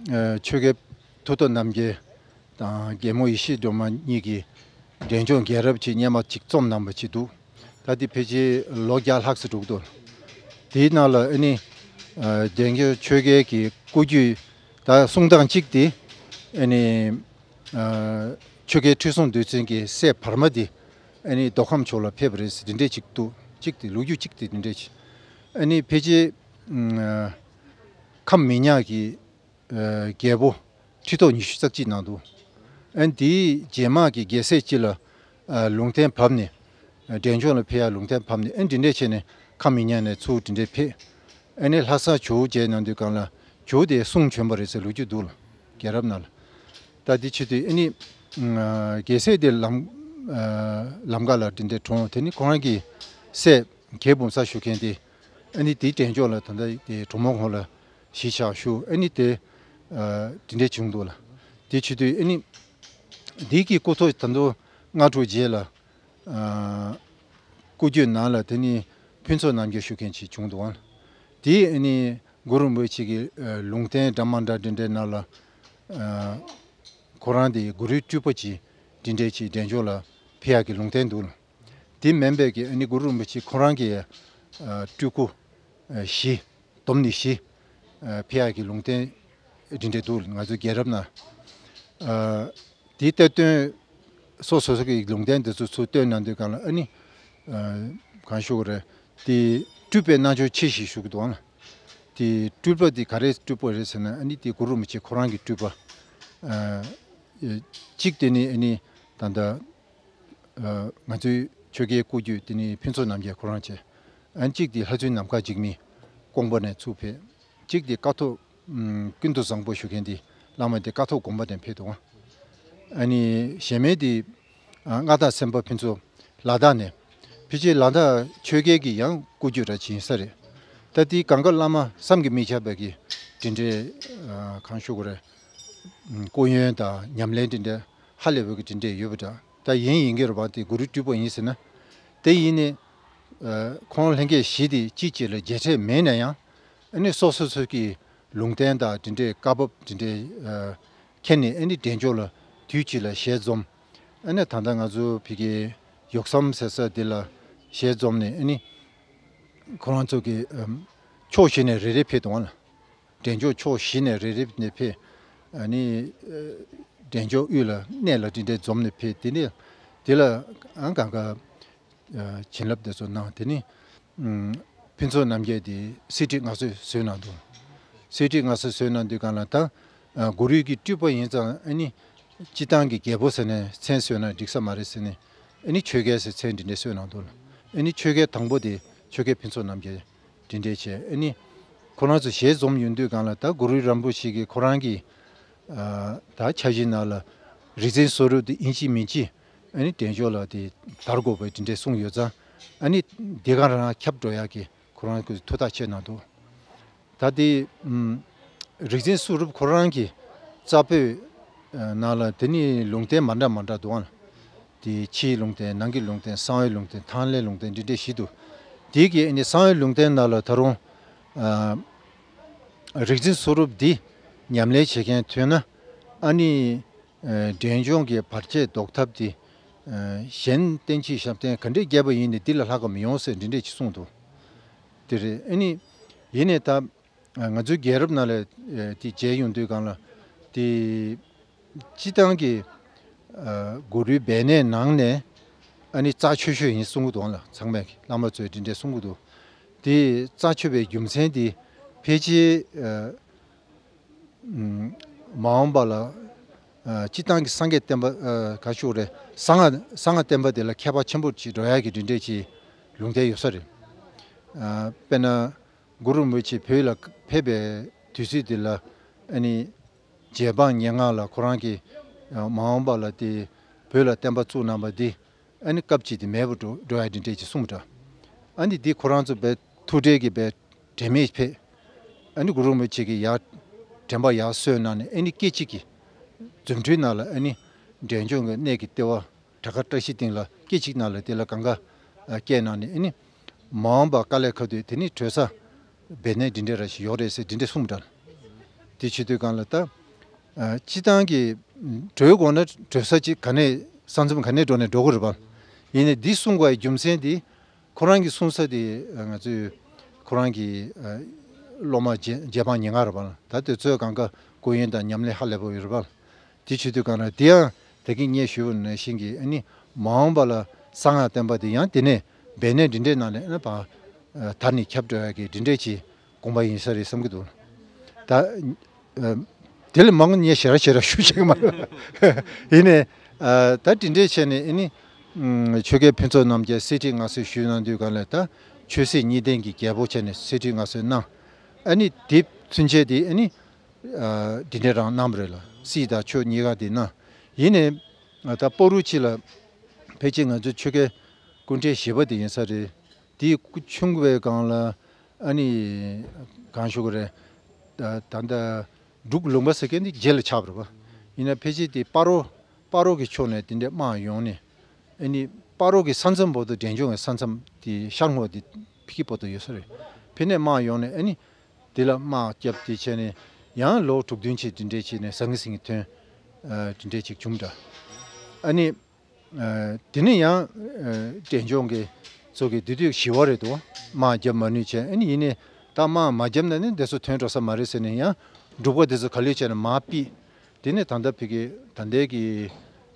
ཨ་ཆོས་རྒྱལ་མཐུ་སྟོབས་རྣམ་རྒྱལ་དང་རྒྱལ་མོ་ཡེ་ཤེས་སྒྲོལ་མ་གཉིས་ཀྱི་ འབྲས་ལྗོངས་རྒྱལ་རབས་ཀྱི་སྙན་མ་ཅིག་རྩོམ་གནང་བ་ཅིག་འདུག་ད་དེ་ཕལ་ཆེར་ལོ་བརྒྱ་ལྷག་ཙམ་འགྲོ་གི་འདུག་དེའི་ནང་ལ་ཨ་ནི་ཨ་འབྲས་ལྗོངས་ཆོལ་ཁའི་གི་སྐུ་རྒྱུད་ད་གསུང་སྟངས་གཅིག་དེ་ཨ་ནི་ཨ་ཆོལ་ཁའི་ཁྲི་སྲོང་ལྡེ་བཙན་གྱི་སྲས་བར་མ་དེ་ཨ་ནི་མདོ་ཁམས་ཕྱོགས་ལ་ཕེབས་པ་རེད་ཟེར་དེ་འདྲས་ཅིག་འདུག་གཅིག་དེ་ལོ་རྒྱུས་གཅིག་དེ་དེ་འདྲས་ཅིག་ཨ་ནི་ཕལ་ཆེར་ཨ་ཁམས་མི་ཉག་གི་ཨ་རྒྱལ་པོ་ཁྲི་ཐོག་ཉི་ཤུ་རྩ་གཅིག་གནང་འདུག་ཨ་ནི་དེའི་རྗེས་མ་གི་རྒྱལ་སྲས་སྤྱི་ལ་ཨ་ལུང་བསྟན་བབས་ནས་ཨ་འབྲས་ལྗོངས་ལ་ཕེབས་ཡ་ལུང་བསྟན་བབས་ནས་ཨ་ནི་དེ་འདྲས་བྱས་ནས་ཁམས་མི་ཉག་ནས་ཚུར་དེ་འདྲས་ཕེབས། ཨ་ནི་ལྷ་ས་ཇོ་བོ་མཇལ་གནང་དུས་སྒང་ལ་ཇོ་བོ་དེ་གསུང་བྱོན་པ་རེད་ཟེར་ལོ་རྒྱུས་འདུག་ལ། རྒྱལ་རབས་ནང་ལ། ད་དེ་བྱེད་དུས་ཨ་ནི་ཨ་རྒྱལ་སྲས་དེ་ལམ་ཨ་ལམ་ཁ་ལ་དེ་འདྲས་གྲོངས། དེ་ནི་ཁོ་རང་གི་སྲས་རྒྱལ་འབུམ་ས་ཞུ་མཁན་དེ་ཨ་ནི་དེའི་འབྲས་ལྗོངས་ལ་ད་ལྟ་དེ་གྲོ་མོ་ཁོང་ལ་གཞིས་ཆགས་ཞུ། ཨ་ནི་དེ་ཨ་དེ་འདྲས་བྱུང་འདུག་ལ། དེ་བྱེད་དུས་ཨ་ནི་དེ་གི་སྐུ་ཐོག་ད་དུང་སྔ་དྲོ་རྗེས་ལ་ཨ་སྐུ་རྒྱུད་ནང་ལ་དེ་ནི་ཕུན་ཚོགས་རྣམ་རྒྱལ་ཞུ་མཁན་ཅིག་བྱུང་འདུག་ཨང་། དེ་ཨ་ནི་གུ་རུ་རིན་པོ་ཆེ་གི་ཨ་ལུང་བསྟན་འདྲ་མ་འདྲ་དེ་འདྲའི་ནང་ལ་ཨ་ཁོ་རང་དེ་གུ་རུའི་སྤྲུལ་པ་ཅིག་དེ་འདྲའི་ཅིག་འབྲས་ལྗོངས་ལ་ཕེབས་ཡག་གི་ལུང་བསྟན་འདུག་ལ། དེ་མིན་པའི་གི་ཨ་ནི་གུ་རུ་རིན་པོ་ཆེ་ཁོ་རང་གི་ཨ་སྤྲུལ་སྐུ་ཨ་བཞི། བསྡོམས་ནས་བཞི་ཨ་ཕེབས་ཡག་གི་ལུང་བསྟན་དེ་འདྲ་འདུག་ང་ཚོའི་རྒྱལ་རབས་ནང་། ཨ་དེའི་གཏེར་སྟོན་སོ་སོ་སོ་གི་ལུང་བསྟན་དེ་ཚོ་ཚུར་བཏོན་གནང་དུས་སྒང་ལ་ཨ་ནི་ཨ་གང་ཞུ་དགོས་རེད། དེ་སྤྲུལ་པའི་རྣལ་འབྱོར་ཆེ་ཞེས་ཞུ་གི་འདུག་ཨང་། དེ་སྤྲུལ་པ་དེ་ག་རེ་སྤྲུལ་པ་རེད་ཟེར་ན་ཨ་ནི་དེ་གུ་རུ་རིན་པོ་ཆེ་ཁོ་རང་གི་སྤྲུལ་པ། ཨ་གཅིག་དེ་ནི་ཨ་ནི་ད་ལྟ་ཨ་ང་ཚོའི་ཆོལ་ཁའི་སྐུ་རྒྱུད་དེ་ནི་ཕུན་ཚོགས་རྣམ་རྒྱལ་ཁོ་རང་བྱས། ཨ་ནི་གཅིག་དེ་ལྷ་བཙུན་ནམ་མཁའ་འཇིགས་མེད་ཀོང་པོ་ནས་ཚུར་ཕེབས། གཅིག་དེ་ཀཿཐོག་ཀུན་ཏུ་བཟང་པོ་ཞུ་མཁན་དེ་བླ་མ་དེ་ཀཿཐོག་དགོན་པ་ནས་ཕེབས་འདུག་ཨ་ནི་གཞན་མའི་དེ་ཨ་མངའ་བདག་སེམས་དཔའ་ཕུན་ཚོགས་ལ་དྭགས་ནས། ཕལ་ཆེར་ལ་དྭགས་ཆོལ་ཁའི་གི་ཡང་སྐུ་རྒྱུད་ར་ཅིག་ཡིན་ས་རེད། ད་དེའི་གངས་དཀར་བླ་མ་བསམ་གྱིས་མི་ཁྱབ་པའི་གི་དེ་འདྲའི་ཨ་གང་ཞུ་དགོས་རེད། སྐུ་ཡོན་དང་ཉམས་ལེན་དེ་འདྲ་ཧ་ལས་པའི་གི་དེ་འདྲ་ཡོད་པ་འདྲ། ད་ཡིན་ཡིན་གྱི་རེད་པ། དེ་གུ་རུའི་སྤྲུལ་པ་ཡིན་ཟེར་ན། དེ་ཡིན་ནི་ཨ་ཁོང་ལྷན་རྒྱས་བཞི་དེ་གཅིག་གཅིག་ལ་མཇལ་འཕྲད་མེད་ན་ཡང་ཨ་ནི་སོ་སོ་སོ་གི་ལུང་བསྟན་དང་དེ་འདྲའི་བཀའ་བབས་དེ་འདྲའི་ཨ་མཁྱེན་ནས་ཨ་ནི་འབྲས་ལྗོངས་ལ་དུས་གཅིག་ལ་ཞལ་འཛོམས། ཨ་ནི་ད་ལྟ་ང་ཚོ་ཕ་གི་ཡོག་སམ་ཟེར་ས་དེ་ལ་ཞལ་འཛོམས་ནས་ཨ་ནི་ཁོ་རང་ཚོ་གི་ཨམ་ཕྱོགས་བཞི་ནས་རེ་རེ་ཕེབས་འདུག་ཨང་ལ། འབྲས་ལྗོངས་ཕྱོགས་བཞི་ནས་རེ་རེ་ནས་ཕེབས། ཨ་ནི་ཨ་འབྲས་ལྗོངས་དབུས་ལ་གནས་ལ་དེ་འདྲའི་འཛོམས་ནས་ཕེབས། དེ་ནས་དེ་ལ་ཨང་གང་ག་ཨ་བྱིན་རླབས་དེ་ཚོ་གནང་། དེ་ནི་ཨམ་ཕུན་ཚོགས་རྣམ་རྒྱལ་དེ་གསེར་ཁྲི་མངའ་གསོལ་བཟོས་གནང་འདུག་གསེར་ཁྲི་མངའ་གསོལ་བཟོས་གནང་དུས་སྒང་ལ་ད་ཨ་གུ་རུ་གི་སྤྲུལ་པ་ཡིན་ཙང་ཨ་ནི་སྤྱིར་བཏང་གི་རྒྱལ་པོ་ཟེར་ནས་མཚན་གསོལ་ན་འགྲིག་ས་མ་རེད་ཟེར་ནས་ཨ་ནི་ཆོས་རྒྱལ་ཟེར་མཚན་འདི་འདྲ་གསོལ་གནང་འདུག་ཨ་ནི་ཆོས་རྒྱལ་དང་པོ་དེ་ཆོས་རྒྱལ་ཕུན་ཚོགས་རྣམ་རྒྱལ་འདི་འདྲ་བྱས། ཨ་ནི་ཁོ་རང་ཚོ་ཞལ་འཛོམས་ཡོང་དུས་སྒང་ལ་ད་གུ་རུ་རིན་པོ་ཆེ་གིས་ཁོ་རང་གི་ཨ་ད་འཆར་གཞི་ནང་ལ་རིག་འཛིན་སུ་རུབ་དེ་ཨིན་ཅི་མིན་ཅི་ཨ་ནི་འབྲས་ལྗོངས་ལ་དེ་དར་དགོས་པའི་དེ་འདྲ་གསུངས་ཡོད་ཙང་། ཨ་ནི་དེ་ག་རང་ཁྱབ་འགྲོ་ཡག་གི་ཁོ་རང་གི་ཐུགས་ཐག་བཅད་གནང་འདུག་ད་དེ་ཨམ་རིག་འཛིན་སུ་རུབ་ཁོ་རང་གི་རྩ་བོད་ནང་ལ་དེ་ནི་ལུང་བསྟན་མ་འདྲ་མ་འདྲ་འདུག་ཨང་། དེ་ཕྱིའི་ལུང་བསྟན། ནང་གི་ལུང་བསྟན། གསང་བའི་ལུང་བསྟན། ཐང་ལྷའི་ལུང་བསྟན། འདི་འདྲ་བཞི་འདུག་དེ་གི་ཨ་ནི་གསང་བའི་ལུང་བསྟན་ནང་ལ་ད་རུང་ཨ་རིག་འཛིན་སུ་རུབ་འདི་ཉམས་ལེན་བྱེད་མཁན་ཐོན་ན་ཨ་ནི་ཨ་འབྲས་ལྗོངས་ཀྱི་བར་ཆད་བཟློག་ཐབས་དེ་ཨ་གཞན་བསྟན་བཅོས་ཞབས་བརྟན་ག་འདྲའི་རྒྱས་པ་ཡིན་ནའི་འདི་ལས་ལྷག་ག་མི་ཡོང་ཟེར་འདི་འདྲས་ཅིག་གསུངས་འདུག་དེ་རེད། ཨ་ནི་ཡིན་ནའི་ད་ང་ཚོའི་རྒྱལ་རབས་ནང་ལ་ཨ་དེ་མཇལ་ཡོང་དུས་སྒང་ལ་དེ་སྤྱིར་བཏང་གི་ཨ་གུ་རུའི་སྦས་གནས་ནང་ནས་ཨ་ནི་རྩ་ཆེ་ཤོས་ཡིན་གསུང་གི་འདུག་ལ། ཚང་མས་བླ་མ་ཚོས་དེ་འདྲས་གསུང་གི་འདུག་དེ་རྩ་ཆེ་བའི་རྒྱུ་མཚན་དེ་ཕལ་ཆེར་ཨ་ཨམ་མ་འོངས་པ་ལ་ཨ་སྤྱིར་བཏང་གི་སངས་རྒྱས་བསྟན་པ་ཨ་ག་ཞུ་རེད། གསང་སྔགས་གསང་སྔགས་བསྟན་པ་དེ་ལ་ཁྱད་པར་ཆེན་པོ་ཅིག་འགྲོ་ཡག་གི་དེ་འདྲས་ཅིག་ལུང་བསྟན་ཡོད་ས་རེད། ཨ་དཔེར་ན་གུ་རུ་རིན་པོ་ཆེ་བོད་ལ་ཕེབས་པའི་དུས་ཚོད་དེ་ལ་ཨ་ནི་རྗེ་འབངས་ཉེར་ལྔ་ལ་ཁོ་རང་གིས་ཨ་མ་འོངས་པ་ལ་དེ་བོད་ལ་བསྟན་པ་བཙུགས་གནང་བ་འདི་ཨ་ནི་སྐབས་གཅིག་དེ་མེད་པར་འགྲོ་འགྲོ་ཡ་དེ་འདྲས་ཅིག་གསུངས་པ་འདྲ། ཨ་ནི་འདི་ཁོ་རང་ཚོ་བས་ཐུགས་ཁྲལ་གྱིས་བས་དྲན་མེད་ཕེབས། ཨ་ནི་གུ་རུ་རིན་པོ་ཆེ་གིས་ཡར་དྲན་པ་ཡར་གསོས་གནང་ནས་ཨ་ནི་སྐད་ཅིག་གིས་རྫུ་འཕྲུལ་ནང་ལ་ཨ་ནི་འབྲས་ལྗོངས་ཀྱི་གནས་ཀྱི་ལྟེ་བ་བྲག་དཀར་བཀྲ་ཤིས་སྟེང་ལ་སྐད་ཅིག་ནང་ལ་དེ་ལ་གང་ག་ཨ་སྐད་གནང་ནས་ཨ་ནི་མ་འོངས་པ་དཀའ་ལས་ཁག་དུས་དེ་ནི་བྲོས་ས་སྦས་གནས་འདི་འདྲ་ར་ཞིག་ཡོད་རེད་ཟེར་འདི་འདྲ་གསུངས་པ་འདྲ། དེ་བྱེད་དུས་སྒང་ལ་ད་ཨ་སྤྱིར་བཏང་གི་བྲོས་དགོས་ན་བྲོས་ས་ཅིག་ག་ནས་ ས་མཚམས་ག་ནས་འགྲོ་ནས་འགྲོ་གི་རེད་པ། ཡིན་ནའི་འདི་གསུང་དགོས་པའི་རྒྱུ་མཚན་དེ་ཁོ་རང་གིས་གསུང་ས་དེ་ང་ཚོས་ཁོ་རང་གི་སློབ་མ་རྗེ་རྗེ་འབངས་ཉེར་ལྔ་རེད་པ། ད་དེ་ཚོས་གང་ག་སྐུ་ཡོན་དང་ཉམས་ལེན་ཧ་ལས་པ་ཡོད་རེད་པ། དེ་བྱེད་དུས་གང་ལ་དེ་ཡང་ད་གིན་ངས་ཞུས་པ་ནང་བཞིན་གྱི་ཨ་ནི་མ་འོངས་པ་ལ་གསང་སྔགས་བསྟན་པ་དེ་ཡང་དེ་ནས་སྦས་གནས་འདི་འདྲའི་ནང་ནས་ཨ་ནི་ཕར་དར་ནས་ཁྱབ་འགྲོ་ཡག་གི་འདི་འདྲའི་ཅིག་དགོངས་པ་ཡིན་ས་རེད་བསམ་གྱི་འདུག་ད་དེ་ལས་མང་ངས་ཞེ་དྲག་ཞེ་དྲག་ཞུ་ཤེས་ཀྱི་མ་རེད། ཡིན་ནའི་ད་འདི་འདྲའི་བྱས་ནས་ཨ་ནི་ཆོས་རྒྱལ་ཕུན་ཚོགས་རྣམ་རྒྱལ་གསེར་ཁྲིར་མངའ་གསོལ་ཞུས་གནང་དུས་གང་ལ་ད་ཆོས་སྲིད་གཉིས་ལྡན་གྱི་རྒྱལ་པོ་བྱས་ནས་གསེར་ཁྲིར་མངའ་གསོལ་གནང་། ཨ་ནི་དེ་ཚུན་ཆད་དེ་ཨ་ནི། འདི་འདྲ་རང་གནང་བ་རེད་ལ། སྲིད་དང་ཆོས་གཉིས་ཀ་འདི་གནང་། ཡིན་ནའི་ད་སྤ་རོ་ཕྱི་ལ་ཕལ་ཆེར་ང་ཚོའི་ཆོས་རྒྱལ་སྐུ་ཕྲེང་བཞི་པ་དེ་ཡིན་ས་རེད། དེའི་སྐུ་ཆུང་བའི་སྒང་ལ་ཨ་ནི་གང་ཞུ་གི་རེད། ད་ད་ལྟ་འབྲུག་ལུང་པ་ཟེར་མཁན་འདི་རྗེས་ལ་ཆགས་པ་རེད་པ། ཡིན་ན་ཕལ་ཆེར་དེ་སྤ་རོ་སྤ་རོ་གི་ཕྱོགས་ནས་དེ་འདྲ་དམག་ཡོང་ནས། ཨ་ནི་སྤ་རོ་གི་ས་མཚམས་བར་དུ་འབྲས་ལྗོངས་ཀྱི་ས་མཚམས་དེ་ཤར་ངོས་དེ་ཕ་གི་བར་དུ་ཡོད་ས་རེད། ཕ་ནས་དམག་ཡོང་ནས་ཨ་ནི་དེ་ལ་དམག་བརྒྱབ་དེ་བྱས་ནས་ཡང་ལོ་དྲུག་བདུན་ཅིག་དེ་འདྲས་བྱས་ནས་ཟང་ངེ་ཟིང་ངེ་ཐོན། ཨ་དེ་འདྲས་ཅིག་བྱུང་འདྲ། ཨ་ནི་ཨ་དེ་ནས་ཡང་ཨ་འབྲས་ལྗོངས་ཀྱི་ཚོ་གི་དེ་དུས་ཞི་བ་རེད་འདུག་དམག་བརྒྱབ་མ་ནུས་བྱས། ཨ་ནི་ཡིན་ནའི་ད་དམག་མ་བརྒྱབ་ན་ནི་འདི་ཚོ་ཐོན་འགྲོ་ས་མ་རེད་ཟེར་ནས་ཡང་འབྲུག་པ་དེ་ཚོ་ག་ལེར་བྱས་ནས་མར་ཕུད། དེ་ནས་ད་ལྟ་ཕ་གི་ད་ལྟའི་གི་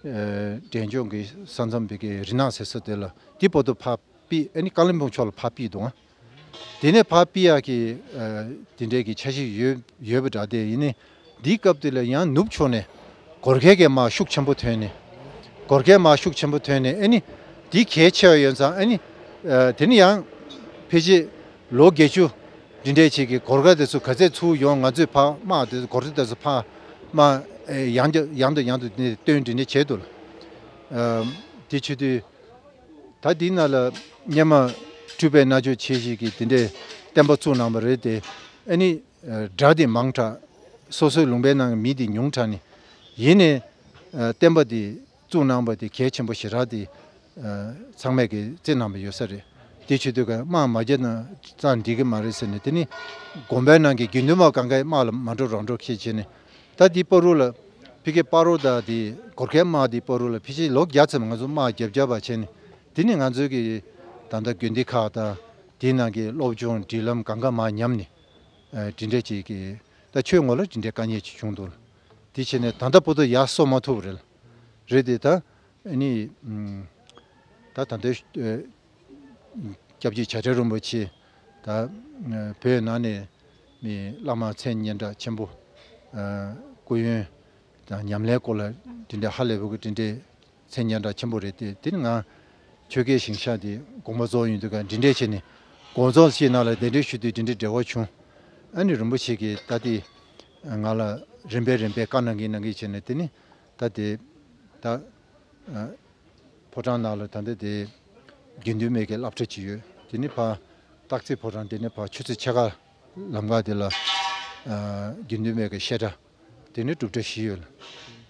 ཨ་འབྲས་ལྗོངས་ཀྱི་ས་མཚམས་ཕ་གི་རི་ནགས་ཟེར་ས་དེ་ལ་དེ་བར་དུ་ཕར་ཕུད། ཨ་ནི་ཀ་ལིམ་པོང་ཕྱོགས་ལ་ཕར་ཕུད་འདུག་དེ་ནས་ཕར་ཕུད་ཡག་གི་ཨ་དེ་འདྲའི་གི་འཆར་གཞི་ཡོད་ཡོད་པ་འདྲ། དེ་ཡིན་ནའི་འདིའི་སྐབས་དེ་ལ་ཡང་ནུབ་ཕྱོགས་ནས་གོར་ཁའི་གི་དམག་ཤུགས་ཆེན་པོ་ཐོན་ནས། གོར་ཁའི་དམག་ཤུགས་ཆེན་པོ་ཐོན་ནས་ཨ་ནི་དེ་གལ་ཆེ་བ་ཡོད་ཙང་། ཨ་ནི་ཨ་དེ་ནི་ཡང་ཕལ་ཆེར་ལོ་བརྒྱད་ཅུ་འདི་འདྲའི་ཅིག་གི་གོར་ཁ་དེ་ཚོ་ག་ཚད་ཚུར་ཡོང་། ང་ཚོས་ཕར་དམག་དེ་གོར་ཁ་དེ་ཚོ་ཕར་དམག་ཨེ་ཡང་དུ་ཡང་དུ་ཡང་དུ་བཏོན་འདི་འདྲ་བྱས་འདུག་ལ། ཨ་དེ་བྱེད་དུས་ད་འདི་ནང་ལ་སྔོན་མ་སྤྲུལ་པའི་རྣལ་འབྱོར་ཆེ་ཞིག་གིས་དེ་འདྲའི་བསྟན་པ་བཙུགས་གནང་བ་རེད་དེ། ཨ་ནི་ཨ་དགྲ་དེ་མང་དྲགས། སོ་སོའི་ལུང་པའི་ནང་གི་མི་དེ་ཉུང་དྲགས་ནས། ཡིན་ནའི་ཨ་བསྟན་པ་དེ་བཙུགས་གནང་བ་དེ་གལ་ཆེན་པོ་ཞེ་དྲག་དེ་ཨ་ཚང་མས་ཀྱིས་བརྩི་གནང་བ་ཡོད་ས་རེད། དེ་བྱེད་དུས་ཀ་དམག་མ་བརྒྱབ་ན་ཙང་འགྲིག་གི་མ་རེད་ཟེར་ནས། དེ་ནི་དགོན་པའི་ནང་གི་དགེ་འདུན་པ་གང་གའི་དམག་ལ་མ་འགྲོ་རང་འགྲོ་ཁྱེད་བྱས་ནས། ད་དེ་སྤ་རོ་ལ་ཕ་གི་སྤ་རོ་དང་དེ་གོར་ཁའི་དམག་དེ་སྤ་རོ་ལ་ཕལ་ཆེར་ལོ་བརྒྱ་ཙམ་ང་ཚོ་དམག་བརྒྱབ་བརྒྱབ་པ་བྱས་ནས། དེ་ནི་ང་ཚོའི་གི་ད་ལྟ་དགོན་སྡེ་ཁག་དང་དེའི་ནང་གི་སློབ་སྦྱོང་སྒྲིག་ལམ་གང་ག་མར་ཉམས་ནས། ཨ་དེ་འདྲ་ཅིག་གི་ད་ཆོས་ངོ་ལ་དེ་འདྲའི་དཀའ་ངལ་ཅིག་བྱུང་འདུག་དེ་བྱས་ནས་ད་ལྟ་བར་དུ་ཡར་གསོ་མ་ཐུབ་པ་རེད། རེད་དེ་ད་ཨ་ནི་ཨམ་ད་ད་ལྟའི་ཨ་སྐྱབས་རྗེ་བྱ་བྲལ་རིན་པོ་ཆེ་ད་ཨ་བོད་ནང་ནས་མི་བླ་མ་མཚན་སྙན་གྲགས་ཆེན་པོ། ཨ་སྐུ་ཡོན་དང་ཉམས་ལེན་སྐོར་ལ་དེ་འདྲའི་ཧ་ལས་པའི་གི་དེ་འདྲའི་མཚན་སྙན་གྲགས་ཆེན་པོ་རེད་དེ། དེ་ནི་ང་ཆོས་རྒྱལ་ཞིང་གཤེགས་དེ་དགོངས་པ་རྫོགས་ཡོང་དུས་ཀ་འདི་འདྲས་བྱས་ནས་དགོངས་རྫོགས་ཞིག་ནང་ལ་གདན་འདྲེན་ཞུ་དུས་འདི་འདྲའི་འབྲེལ་བ་བྱུང་། ཨ་ནི་རིན་པོ་ཆེ་གིས་ད་དེ་ང་ལ་རིམ་པས་རིམ་པས་བཀའ་གནང་གིན་གནང་གིན་བྱས་ནས། དེ་ནི་ད་དེ་ད་ཨ་ཕོ་བྲང་ནང་ལ་ད་ལྟ་དེ་དགེ་འདུན་པའི་གི་སློབ་གྲྭ་ཅིག་ཡོད། དེ་ནི་ཕར་སྟག་རྩེ་ཕོ་བྲང་དེ་ནི་ཕར་ཆུ་ཚོད་ཕྱེད་ཀ་ལམ་ཁ་དེ་ལ་ཨ་དགེ་འདུན་པའི་གི་བཤད་གྲྭ། དེ་ནི་སྒྲུབ་གྲྭ་བཞི་ཡོད་ལ།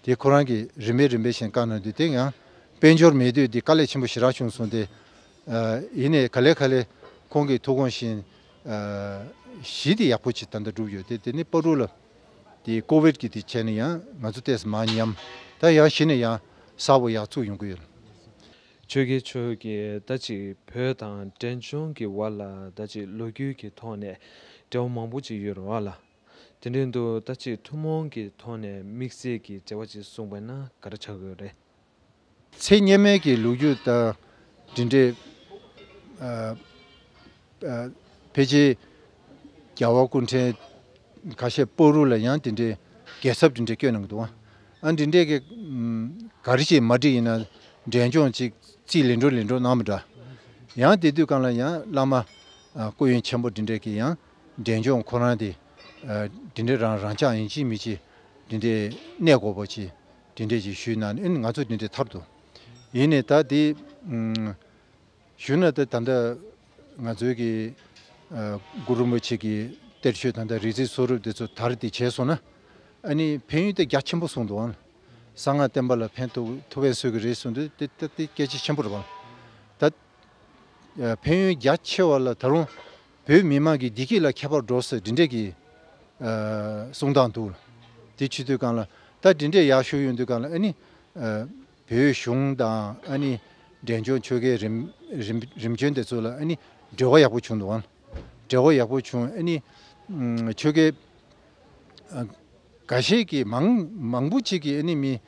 དེ་ཁོ་རང་གིས་རིམ་པས་རིམ་པས་བཞིན་བཀའ་གནང་དུས། དེ་ཡང་དཔལ་འབྱོར་མེད་དུས་དེ་དཀའ་ལས་ཆེན་པོ་ཞེ་དྲག་བྱུང་སོང་སྟེ། ཨ་ཡིན་ནའི་ག་ལེ་ག་ལེ་ཁོང་གི་ཐུགས་དགོངས་བཞིན་ཨ་གཞི་དེ་ཡག་པོ་ཅིག་ད་ལྟ་གྲུབ་ཡོད་དེ། དེ་ནི་སྤ་རོ་ལ་དེ་ཀོ་བིད་ཀྱི་དེ་བྱས་ནས་ཡང་ང་ཚོ་ཏོག་ཙམ་མར་ཉམས། ད་ཡང་གཞི་ནས་ཡང་གསལ་པོ་ཡར་ཚུགས་ཡོང་གི་ཡོད་ལ། ཆོས་རྒྱལ་མཆོག་གིས་ད་ཅིག་བོད་དང་འབྲས་ལྗོངས་ཀྱི་བར་ལ་ད་ཅིག་ལོ་རྒྱུས་ཀྱི་ཐོག་ནས་འབྲེལ་བ་མང་པོ་ཅིག་ཡོད་རེད་བ་ལ། དེ་འདྲ་འདུག་ད་ཅིག་ཐུན་མོང་གི་ཐོག་ནས་དམིགས་བསལ་གྱི་འབྲེལ་བ་ཅིག་གསུངས་པ་ན་ག་འདྲ་ཆགས་ཀྱི་ཡོད་རེད། ཚེ་སྔོན་མའི་གི་ལོ་རྒྱུས་དང་འདི་འདྲའི་ཨ་ཨ་ཕལ་ཆེར་རྒྱལ་བ་སྐུ་ཕྲེང་ཁ་ཤས་སྤ་རོ་ལ་ཡང་འདི་འདྲའི་རྒྱལ་ཚབ་འདི་འདྲའི་བསྐོས་གནང་གི་འདུག་ཨ་འདི་འདྲའི་གི་ཨམ་ག་རེ་ཞིག་མ་འགྲིག་ཡིན་ན་འབྲས་ལྗོངས་ཅིག་རྩིས་ལེན་འགྲོ་ལེན་འགྲོ་གནང་མི་འདྲ། ཡང་དེ་དུས་གང་ལ་ཡང་བླ་མ་ཨ་སྐུ་ཡོན་ཆེན་པོ་འདི་འདྲས་ཀྱིས་ཡང་འབྲས་ལྗོངས་ཁོ་རང་དེ་ཨ་འདི་འདྲས་རང་རང་འཇགས་ཡིན་གཅིག་མིན་གཅིག་འདི་འདྲས་གནས་དགོས་པ་ཅིག་འདི་འདྲས་ཅིག་ཞུས་གནང་ནས། ཨ་ནི་ང་ཚོ་འདི་འདྲས་ཐར་འདུག་ཡིན་ནའི་ད་དེ་ཨམ་ཞུས་ན་ད་ད་ལྟ་ང་ཚོའི་གི་ཨ་གུ་རུ་རིན་པོ་ཆེ་གི་གཏེར་ཆོས་ད་ལྟ་རིག་འཛིན་གསུང་རབ་དེ་ཚོ་དར་དེ་བྱས་སོང་ན། ཨ་ནི་ཕན་ཡོན་དེ་རྒྱ་ཆེན་པོ་གསུངས་འདུག་ཨང་། གསང་སྔགས་བསྟན་པ་ལ་ཕན་ཐོགས་ཐུབ་པའི་སྲོལ་གྱི་རེད་གསུངས་དུས་དེ་ད་དེ་སྐད་ཆ་ཆེན་པོ་རེད་བ། ད་ཕན་ཡོན་རྒྱ་ཆེ་བ་ལ་ད་རུང་བོད་མི་མང་གི་བདེ་སྐྱིད་ལ་ཁྱད་པར་འགྲོ་ཟེར་འདི་འདྲས་ཀྱི་ཨ་གསུང་སྟངས་འདུག་དེ་བྱེད་དུས་གང་ལ་ད་འདི་འདྲས་ཡག་ཤོས་ཡོང་དུས་གང་ལ་ཨ་ནི་ཨ་ བོད་གཞུང་དང་ཨ་ནི་འབྲས་ལྗོངས་ཆོལ་ཁའི་རིམ་རིམ་རིམ་བྱོན་དེ་ཚོ་ལ་ཨ་ནི་འབྲེལ་བ་ཡག་པོ་བྱུང་འདུག་ཨང་། འབྲེལ་བ་ཡག་པོ་བྱུང་། ཨ་ནི་ཨམ་ཆོལ་ཁའི་ཨ་འགའ་ཤས་ཀྱིས་མང་མང་པོ་ཅིག་གིས་ཨ་ནི་མི་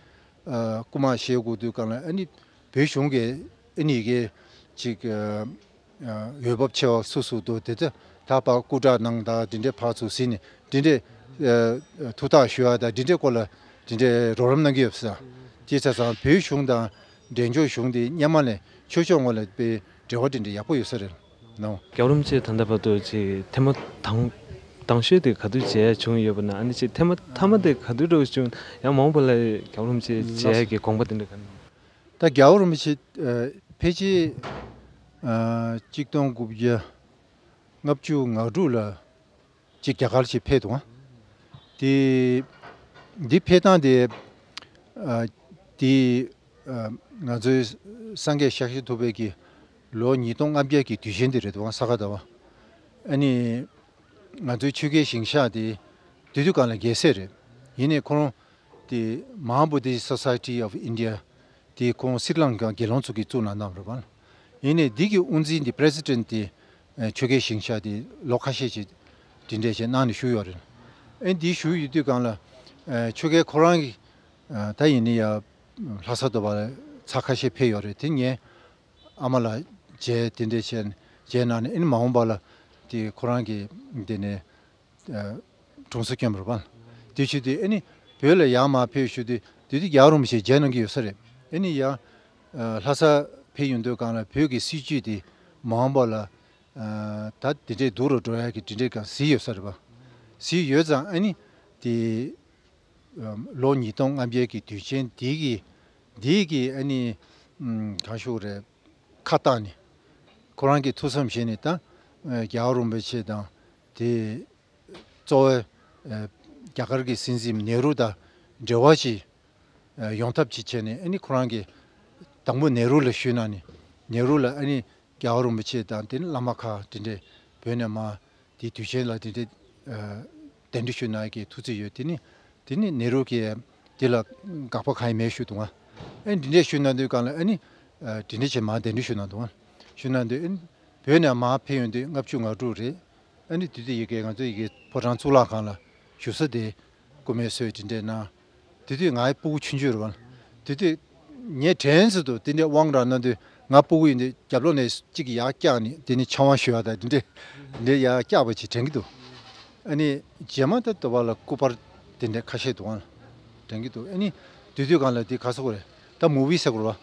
ཨ་རྐུ་མ་བཤད་དགོས་དུས་སྒང་ལ་ཨ་ནི་བོད་གཞུང་གིས་ཨ་ནི་ཡི་གེ་ཅིག་ཨ་ཨ་འོས་བབ་ཆེ་བ་སུ་སུ་འདུག་དེ་ཚོ་ད་ཕར་སྐུ་དྲག་ནང་དང་དེ་འདྲའི་ཕར་ཚུར་ཟིན་ནས་དེ་འདྲའི་ཨ་ཨ་ཐུགས་ཐག་ཞུ་ཡ་དང་དེ་འདྲའི་སྐོར་ལ་དེ་འདྲའི་རོགས་རམ་གནང་གི་ཡོད་ས། དེ་ཆ་ཚང་བོད་གཞུང་དང་འབྲས་ལྗོངས་གཞུང་དེ་སྔོན་མ་ནས་ཆོས་ཕྱོགས་ངོས་ལ་དཔེ་འབྲེལ་བ་དེ་འདྲ་ཡག་པོ་ཡོད་ས་རེད་ནོ། རྒྱལ་བ་རིན་པོ་ཆེ་ད་ལྟ་བར་དུ་ཅིག་ཐེངས་མ་དང་དང་ཤོས་དེ་ག་དུས་མཇལ་བྱུང་ཡོད་པ་ན། ཨ་ནི་ཅིག་ཐེངས་མ་མཐའ་མ་དེ་ག་དུས་འགྲོ་བྱུང་། ཡང་མ་འོངས་པ་ལ་རྒྱལ་བ་རིན་པོ་ཆེ་མཇལ་ཡག་གི་དགོངས་པ་དེ་འདྲ་ག་ནས། ད་རྒྱལ་བ་རིན་པོ་ཆེ་ཨ་ཕལ་ཆེར་ཨ་གཅིག་སྟོང་དགུ་བརྒྱ་ལྔ་བཅུ་ང་དྲུག་ལ་ཅིག་རྒྱ་གར་ཅིག་ཕེབས་འདུག་ཨང་། དེ་འདི་ཕེབས་སྟངས་དེ་ཨ་དེ་ཨ་ང་ཚོའི་སངས་རྒྱས་ཤཱཀྱ་ཐུབ་པའི་གི་ལོ་ཉིས་སྟོང་ལྔ་བརྒྱ་གི་དུས་ཆེན་དེ་རེད་འདུག་ཨང་། ས་ག་ཟླ་བ། ཨ་ནི་ང་ཚོའི་ཆོལ་ཁའི་ཞིང་གཤེགས་དེ་དེ་དུས་སྒང་ལ་རྒྱལ་སྲས་རེད། ཡིན་ནའི་ཁོ་རང་དེ་Maha Bodhi Society of India དེ་ཁོང་སི་རི་ལང་ཀ་དགེ་སློང་ཚོ་གིས་བཙུགས་གནང་གནང་རེད་པ། ཡིན་ནའི་འདི་གི་དབུ་འཛིན་དེ་President དེ་ཨ་ཆོལ་ཁའི་ཞིང་གཤེགས་དེ་ལོ་ཁ་ཤས་ཅིག་དེ་འདྲས་བྱས་གནང་ནས་བཞུགས་ཡོད་རེད། ཨ་འདི་བཞུགས་ཡོད་དུས་སྒང་ལ་ཨ་ཆོལ་ཁའི་ཁོ་རང་གི་ཨ་ད་ཡིན་ནའི་ཡ་ལྷ་ས་དུ་བ་ལ་ཚར་ཁ་ཤས་ཕེབས་ཡོད་རེད། དེ་ངས་ཨ་མ་ལ་མཇལ་དེ་འདྲས་བྱས་མཇལ་གནང་ནས། ཨ་ནི་མ་འོངས་པ་ལ་དེ་ཁོ་རང་གི་དེ་ནས་ཨ་གྲོང་གསེབ་སྐྱོན་པ་རེད་པ། དེ་བྱས་དུས་ཨ་ནི་བོད་ལ་ཡར་མར་ཕེབས་བཞུགས་དུས་དེ་དུས་རྒྱལ་བ་རིན་པོ་ཆེ་མཇལ་གནང་གི་ཡོད་ས་རེད། ཨ་ནི་ཡ་ཨ་ལྷ་ས་ཕེབས་ཡོང་དུས་སྒང་ལ་བོད་ཀྱི་སྲིད་བྱུས་དེ་མ་འོངས་པ་ལ་ཨ་ད་དེ་འདྲས་སྡུག་རུ་འགྲོ་ཡག་གི་དེ་འདྲས་གང་གཟིགས་ཡོད་ས་རེད་པ། གཟིགས་ཡོད་ཙང་ཨ་ནི་དེ་ཨ་ལོ་ཉིས་སྟོང་ལྔ་བརྒྱ་གི་དུས་ཆེན་དེ་གི་དེ་གི་ཨ་ནི་ཨམ་གང་ཞུ་རེད། ཁ་བཏང་ནས་ཁོ་རང་གིས་ཐུགས་བསམ་བཞེས་ནས་ད་ཨ་རྒྱལ་བ་རིན་པོ་ཆེ་དང་དེ་གཙོ་བོའི་ཨ་རྒྱ་གར་གྱི་སྲིད་འཛིན་ནེ་རུ་དང་འབྲེལ་བ་ཞིག་ཨ་ཡོང་ཐབས་ཅིག་བྱས་ནས། ཨ་ནི་ཁོ་རང་གིས་དང་པོ་ནེ་རུ་ལ་ཞུས་གནང་ནས། ནེ་རུ་ལ་ཨ་ནི་རྒྱལ་བ་རིན་པོ་ཆེ་དང་དེ་ནི་བླ་མ་ཁག་དེ་འདྲས་བོད་ནས་མར་དེ་དུས་ཆེན་ལ་དེ་འདྲས་ཨ་གདན་འདྲེན་ཞུ་གནང་ཡག་གི་ཐུགས་བརྩེ་ཡོད། དེ་ནི་དེ་ནི་ནེ་རུ་གིས་དེ་ལ་དགག་པ་གང་ཡང་མེད་ཞུ་འདུག་ཨ། ཨ་ནི་འདི་འདྲས་ཞུ་གནང་དུས་སྒང་ལ་ཨ་ནི་ཨ་དེ་འདྲས་བྱས་མར་གདན་འདྲེན་ཞུ་གནང་འདུག་ཨ། ཞུ་གནང་དུས་ཨ་ནི་བོད་ནས་མར་ཕེབས་ཡོང་དུས་ལྔ་བཅུ་ང་དྲུག་རེད། ཨ་ནི་དེ་དུས་ཡ་གི་ང་ཚོ་ཡ་གི་ཕོ་བྲང་གཙུག་ལག་ཁང་ལ་བཞུགས་ས་དེ་སྐུ་མེ་གསོལ་དེ་འདྲས་གནང་། དེ་དུས་ང་ཕྲུ་གུ་ཆུང་ཆུང་རེད་པ། དེ་དུས་ངས་དྲན་གསོ་འདུག་དེ་འདྲས་དབང་རང་གནང་དུས་ང་ཕྲུ་གུ་ཡིན་དུས་རྒྱབ་ལོགས་ནས་གཅིག་གིས་ཡར་བཀྱགས་ནས་དེ་ནས་ཕྱག་དབང་ཞུ་བ་དང་དེ་འདྲས་དེ་འདྲས་ཡར་བཀྱགས་པ་ཅིག་དྲན་གྱི་འདུག་ཨ་ནི་རྗེས་མ་ད་དུ་བ་ལ་སྐུ་པར་དེ་འདྲས་ཁ་ཤས་འདུག་ཨ་དྲན་གྱི་འདུག་ཨ་ནི་དེ་དུས་སྒང་ལ་དེ་ག་ཟེར་དགོས་རེད། ད་མུ་བི་ཟེར་དགོས་རེད་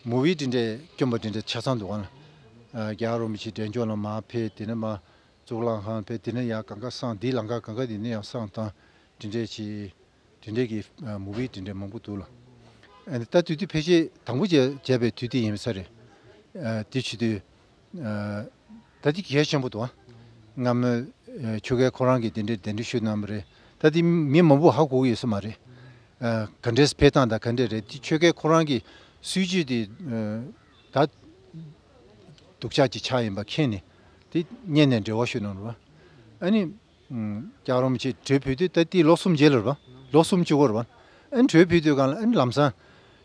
པ། མུ་བི་དེ་འདྲས་སྐྱོན་པ་དེ་འདྲས་ཆ་ཚང་འདུག་ཨ། ཨ་རྒྱལ་བ་རིན་པོ་ཆེ་འབྲས་ལྗོངས་ལ་མར་ཕེབས། དེ་ནས་མར་གཙུག་ལག་ཁང་ཕེབས། དེ་ནས་ཡར་གང་ག་བསང་། འདི་ལམ་ཁ་གང་ག་དེ་ནས་ཡར་བསང་བཏང་། དེ་འདྲས་ཀྱི་དེ་འདྲས་ཀྱི་ཨ་མུ་བི་དེ་འདྲས་མང་པོ་འདུག་ལ། ཨ་ནི་ད་དུས་དུས་ཕལ་ཆེར་དང་པོ་བྱས་བྱས་པའི་དུས་དེ་ཡིན་ས་རེད། ཨ་དེ་བྱེད་དུས་ཨ་ད་དེ་གལ་ཆེན་པོ་འདུག་ཨ། སྔ་མོའི་ཨ་ཆོལ་ཁའི་ཁོ་རང་གིས་དེ་འདྲས་གདན་འདྲེན་ཞུས་གནང་བ་རེད། ད་དེ་མི་མང་པོ་ཧ་གོ་གི་ཡོད་ས་མ་རེད། ཨ་ག་འདྲས་ཕེབས་སྟངས་དང་ག་འདྲས་རེད། དེ་ཆོལ་ཁའི་ཁོ་རང་གི་སྲིད་བྱུས་དེ་ཨ་ད་སྡུག་ཅག་ཅིག་ཆགས་ཡིན་པ་མཁྱེན་ནས་དེ་སྔོན་ནས་འབྲེལ་བ་ཞུས་གནང་རེད་པ། ཨ་ནི་ཨ་རྒྱལ་བ་རིན་པོ་ཆེ་བྲོས་ཕེབས་དུས་ད་དེ་ལོ་གསུམ་རྗེས་ལ་རེད་པ། ལོ་གསུམ་བཅུ་གོ་རེད་པ། ཨ་ནི་བྲོས་ཕེབས་དུས་སྒང་ལ་ཨ་ནི་ལམ་སང་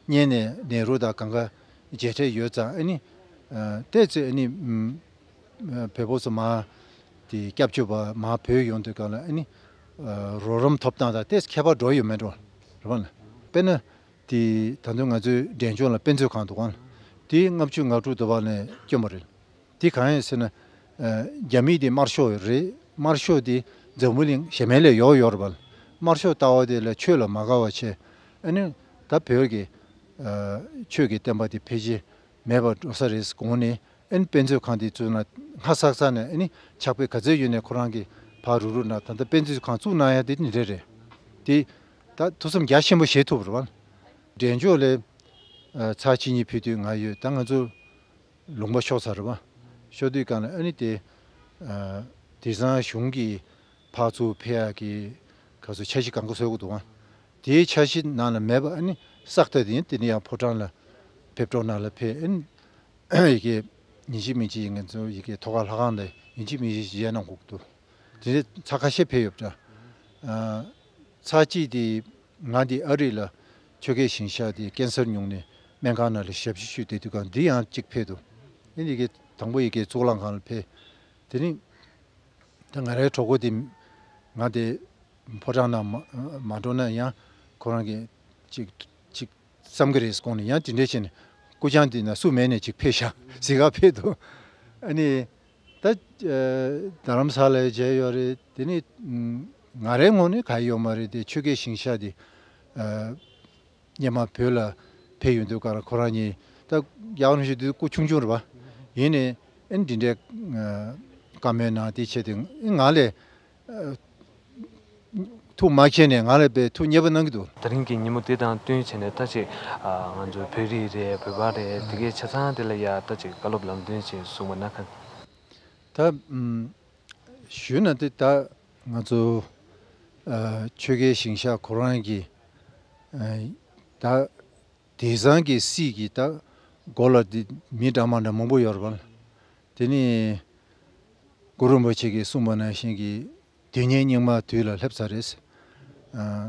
སྔོན་ནས་ནེ་རུ་དང་གང་ག་མཇལ་འཕྲད་ཡོད་ཙང་། ཨ་ནི་ཨ་ཏོག་ཙམ་ཨ་ནི་ཨ་བོད་པ་ཚོ་མར་དེ་སྐྱབས་བཅོལ་བ་མར་བོད་ཡོང་དུས་སྒང་ལ་ཨ་ནི་ཨ་རོགས་རམ་ཐོབ་སྟངས་དང་ཏོག་ཙམ་ཁྱད་པར་འགྲོ་ཡོད་མེད་འགྲོ་རེད་པ། དཔེར་ན་དེ་ད་དུང་ང་ཚོའི་འབྲས་ལྗོངས་ལ་དཔེ་མཛོད་ཁང་འདུག་ག། དེ་ལྔ་བཅུ་ང་དྲུག་དུ་བ་ནས་བསྐྱོན་པ་རེད། དེ་གང་ཡིན་ཟེར་ན། ཨ་རྒྱ་མི་དེ་དམར་ཤོག་རེད། དམར་ཤོག་དེ་འཛམ་བུ་གླིང་གཞན་མ་ལ་ཡོད་ཡོད་རེད་པ། དམར་ཤོག་ལྟ་བ་དེ་ལ་ཆོས་ལ་མ་དགའ་བ་བྱས། ཨ་ནི་ད་བོད་ཀྱི་ཨ་ཆོས་ཀྱི་བསྟན་པ་དེ་ཕལ་ཆེར་མེད་པར་འགྲོ་ས་རེད་དགོངས་ནས། ཨ་ནི་དཔེ་མཛོད་ཁང་དེ་བཙུགས་ན་ཧ་སག་ས་ནས། ཨ་ནི་ཕྱག་དཔེ་ག་ཚོད་ཡོད་ནས་ཁོ་རང་གིས་ཕར་རུག་རུག་ན། ད་ལྟ་དཔེ་མཛོད་ཁང་བཙུགས་གནང་ཡ་དེ་ནི་རེད་རེད། དེ་ད་ཐུགས་བསམ་རྒྱ་ཆེན་པོ་བཞེས་ཐུབ་རེད་པ། འབྲས་ལྗོངས་ལ་ཨ་ཚར་གཅིག་གཉིས་ཕེབས་དུས་ང་ཡོད། ད་ང་ཚོ་ལུང་པ་ཤོར་ཚར་རེད་པ། ཤོར་དུས་སྒང་ལ་ཨ་ནི་དེ་ཨ་དེང་སང་གཞུང་གིས་ཕར་ཚུར་ཕེབས་ཡག་གི་ག་ཚོད་འཆར་གཞི་གང་ག་བཟོ་དགོས་འདུག་ག། དེའི་འཆར་གཞི་ནང་ལ་མེད་པ། ཨ་ནི་བསགས་ཐབས་དེ་ཡིན། དེ་ནི་ཡང་ཕོ་བྲང་ལ་ཕེབས་འགྲོ་ནང་ལ་ཕེབས། ཨ་ནི་ཡ་གི་ཉིན་གཅིག་མིན་གཅིག་ང་ཚོ་ཡ་གི་ཐོག་ཁ་ལྷ་ཁང་ལ་ཡིན་གཅིག་མིན་གཅིག་ཡལ་གནང་དགོས་འདུག། དེ་འདྲའི་ཚར་ཁ་ཤས་ཕེབས་ཡོད་པ་འདྲ། ཨ་ཚར་གཅིག་དེ་ང་དེ་ཨ་རི་ལ་ཆོལ་ཁའི་ཞིང་གཤེགས་དེ་ཀན་སར་ཉུང་ནས་ སྨན་ཁང་ནང་ལ་ཞབས་ཕྱི་ཞུས་བསྡད་དུས་སྒང་འདི་ཡང་གཅིག་ཕེབས་འདུག་ཨ་ནི་དེ་གའི་དང་པོ་ཡི་གེ་གཙུག་ལག་ཁང་ལ་ཕེབས། དེ་ནི་ད་ང་རའི་གྲོགས་པོ་དེ་ང་དེ་ཕོ་བྲང་ནང་མ་མ་འགྲོ་ན་ཡང་ཁོ་རང་གིས་ཅིག་ཅིག་བསམ་གི་རེད་དགོངས་ནས་ཡང་དེ་འདྲས་བྱས་ནས་སྐུ་རྐྱང་དེ་ན་སུ་མེད་ནས་ཅིག་ཕེབས་ཤག་གཟིགས་ག་ཕེབས་འདུག་ཨ་ནི་ད་རྡ་རམ་ས་ལ་མཇལ་ཡོད་རེད། དེ་ནི་ང་རའི་ངོས་ནས་ག་ཡོད་མ་རེད། དེ་ཆོས་རྒྱལ་ཞིང་གཤེགས་དེ་སྔོན་མ་བོད་ལ་ཕེབས་ཡོང་དུས་ཀ་ར་ཁོ་རང་གཉིས་ད་ཡག་རང་ཞིག་དུས་སྐུ་ཆུང་ཆུང་རེད་པ། ཡིན་ནའི་ཨེ་འདི་འདྲའི་བཀའ་མོལ་གནང་དེ་བྱས་ཏེ་ང་ལས་ཐུགས་མ་མཁྱེན་ནས་ང་ལ་དཔེ་ཐུགས་མཉེས་པོ་གནང་གི་འདུག་དེ་རིང་གི་ཉིན་མོ་འདི་དང་བསྟུན་བྱས་ནས་ད་ཅིག་ང་ཚོ་བོད་རིགས་རེད། བོད་པ་རེད། དེ་གའི་ཆ་ཚང་དེ་ལ་ཡ་ད་ཅིག་བཀའ་སློབ་ལམ་སྟོན་ཅིག་གསུངས་པ་ན་ག་ད་ཞུས་ན་དེ་ད་ང་ཚོ་ཆོས་རྒྱལ་ཞིང་གཤེགས་ཁོ་རང་གིས་ད་དེང་སང་གི་སྲིད་ཀྱི་ད་མགོ་ལ་འདི་མི་འདྲ་མ་འདྲ་མང་པོ་ཡོད་རེད་པ། དེ་ནི་གུ་རུ་རིན་པོ་ཆེ་གིས་གསུངས་པ་ནང་བཞིན་གྱི་དུས་ངན་སྙིགས་མ་དུས་ལ་སླེབས་ཚར་རེད།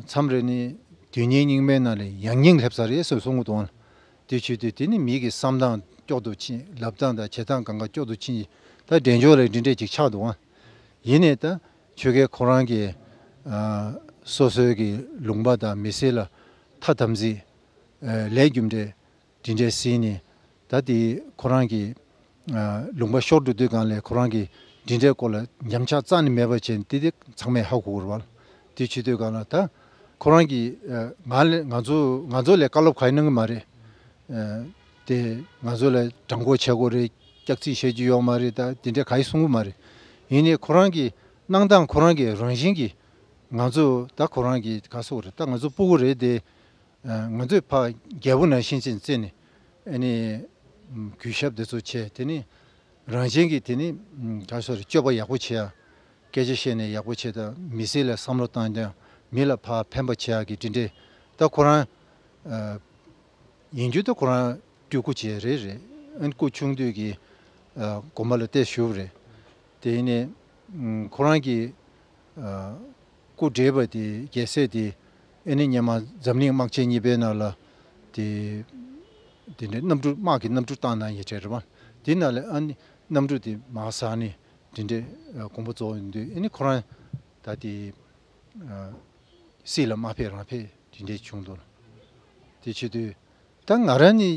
མཚམས་རེ་ནི་དུས་ངན་སྙིགས་མའི་ནང་ལ་ཡང་སྙིང་སླེབས་ཚར་རེད་ཟེར་གསུང་གི་འདུག་དེ་བྱེད་དུས་དེ་ནི་མི་གི་བསམ་སྟངས་སྐྱོ་དུ་ཕྱིན། ལབ་སྟངས་དང་བྱེད་སྟངས་གང་ག་སྐྱོ་དུ་ཕྱིན། ད་འདྲེན་འཇོག་ལ་འདི་འདྲས་ཅིག་ཆགས་འདུག་ཡིན་ནའི་ད་ཆོས་རྒྱལ་ཁོ་རང་གིས་སོ་སོའི་གི་ལུང་པ་དང་མི་སེར་ལ་ཐ་དམ་ཚིག་ལས་རྒྱུ་འབྲས་འདི་འདྲས་ཟིན་ནས་ད་དེ་ཁོ་རང་གི་ལུང་པ་ཤོར་འགྲོ་དུས་སྒང་ལས་ཁོ་རང་གི་འདི་འདྲའི་སྐོར་ལ་འགྱམ་ཆག་རྩ་ནས་མེད་པ་བྱས་ནས་དེ་དེ་ཚང་མས་ཧ་གོ་དགོས་རེད་པ། དེ་བྱེད་དུས་སྒང་ལ་ད་ཁོ་རང་གིས་ང་ལ་ང་ཚོ་ང་ཚོ་ལ་བཀའ་སློབ་ག་ཡི་གནང་གི་མ་རེད། དེ་ང་ཚོ་ལ་དྲང་པོ་བྱེད་དགོས་རེད། སྐྱག་རྫུན་བཤད་རྒྱུ་ཡོད་མ་རེད། ད་དེ་འདྲ་ག་ཡི་གསུང་གི་མ་རེད། ཡིན་ནའི་ཁོ་རང་གི་གནང་སྟངས་ཁོ་རང་གི་རང་བཞིན་གྱིས་ང་ཚོ་ད་ཁོ་རང་གི་ག་སོགས་རེད། ད་ང་ཚོ་སྤུ་གུ་རེད་དེ། ང་ཚོས་ཕ་རྒྱལ་པོ་ནང་བཞིན་ཅིག་བརྩིས་ནས་ཨ་ནི་གུས་ཞབས་དེ་ཚོ་བྱས། དེ་ནི་རང་བཞིན་གྱིས་དེ་ནི་ག་སོགས་རེད། སྤྱོད་པ་ཡག་པོ་བྱེད་ཡ། སྐད་ཆ་བཤད་ནས་ཡག་པོ་བྱེད་དང་། མི་སེར་ལ་བསམ་བློ་བཏང་དང་། མི་ལ་ཕར་ཕན་པ་བྱེད་ཡག་གི་འདི་འདྲས། ད་ཁོ་རང་ཡིན་རྒྱུ་ད་ཁོ་རང་སྤྲུལ་སྐུ་བྱས་རེད་རེད། ཨ་ནི་སྐུ་ཆུང་དུས་ཀྱི་དགོན་པ་ལ་བལྟས་བཞུགས་རེད། དེ་ནས་ཁོ་རང་གི་སྐུ་བགྲེས་པ་དེ་རྒྱལ་སྲས་དེ་ཨ་ནི་སྔོན་མ་འཛམ་གླིང་དམག་ཆེན་གཉིས་པའི་ནང་ལ་དེ་དེ་འདྲའི་གནམ་གྲུ་དམག་གི་གནམ་གྲུ་བཏང་གནང་ཡས་གྲས་རེད་པ། དེ་ནང་ལ་ཨ་ནི་གནམ་གྲུ་དེ་མར་ཟག་ནས་དེ་འདྲའི་དགོངས་པ་རྫོགས་ཡོང་དུས་ཨ་ནི་ཁོ་རང་ད་དེ། སྲིད་ལ་མ་ཕེབས་རང་ཕེབས་དེ་འདྲས་བྱུང་འདུག་དེ་བྱེད་དུས་ད་ང་རང་ནི་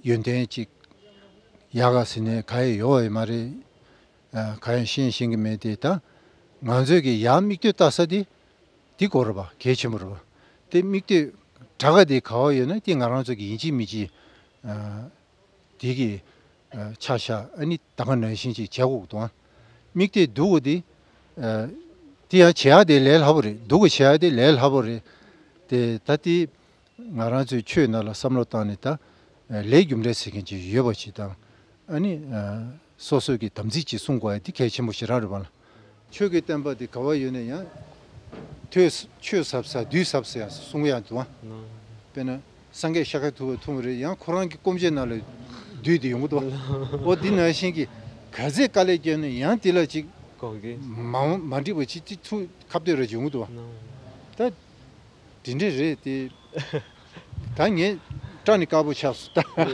ཡོན་ཏན་ཅིག་ཡག་ག་ཟེར་ནས་ག་ཡེ་ཡོད་ཡོད་མ་རེད། ག་ཡང་ཤེས་ཤེས་ཀྱི་མེད་དེ། ད་ང་ཚོས་ཀྱི་ཡར་མིག་ལྟོས་ལྟ་ས་དེ་དེ་གོ་རེད་པ། གལ་ཆེན་པོ་རེད་པ། དེ་མིག་ལྟོས་དྲག་ག་དེ་ག་བ་ཡོད་ན་དེ་ང་རང་ཚོ་གི་ཡིན་གཅིག་མིན་གཅིག་དེ་གི་ཆ་བཞག་ཨ་ནི་ད་ག་ནང་བཞིན་ཅིག་བྱེད་དགོས་འདུག་མིག་ལྟོས་སྡུག་གོ་དེ་དེ་ཡང་བྱེད་ཡག་དེ་ལས་སླ་པོ་རེད། སྡུག་གོ་བྱེད་ཡག་དེ་ལས་སླ་པོ་རེད། དེ་ད་དེ་ང་རང་ཚོའི་ཆོས་ནང་ལ་བསམ་བློ་བཏང་ནས་ད་ལས་རྒྱུ་འབྲས་ཟེར་མཁན་ཅིག་ཡོད་པ་ཅིག་དང་། ཨ་ནི་སོ་སོའི་གི་དམ་ཚིག་ཅིག་སྲུང་དགོས་ཡ་དེ་གལ་ཆེན་པོ་ཞེ་དྲག་རེད་པ་ལ། ཆོས་ཀྱི་བསྟན་པ་དེ་ག་བ་ཡོད་ན་ཡང་ཐོས་ཆོས་ཟབ་ས་བདུད་ཟབ་ས་ཡང་གསུང་ཡ་འདུག་ཨ། དཔེར་ན་སངས་རྒྱས་ཤཱཀྱ་ཐུབ་པ་ཐུག་པ་རེད། ཡང་ཁོ་རང་གི་སྐུ་མཆེད་ནང་ལ་བདུད་དེ་ཡོང་གི་འདུག་ཨ། འོ་འདི་ནང་བཞིན་གྱི་ག་ཚད་དཀའ་ལས་བརྒྱབ་ན་ཡང་དེ་ལ་ཅིག་གོང་གི་མ་མ་འགྲིག་པ་ཅིག་དེ་ཐུག་ཁ་གཏད་ར་ཅིག་ཡོང་གི་འདུག་ཨ། ད་དེ་འདྲས་རེད་དེ། ད་ངས་སྐྲ་ནི་དཀར་པོ་ཆགས་སོང་།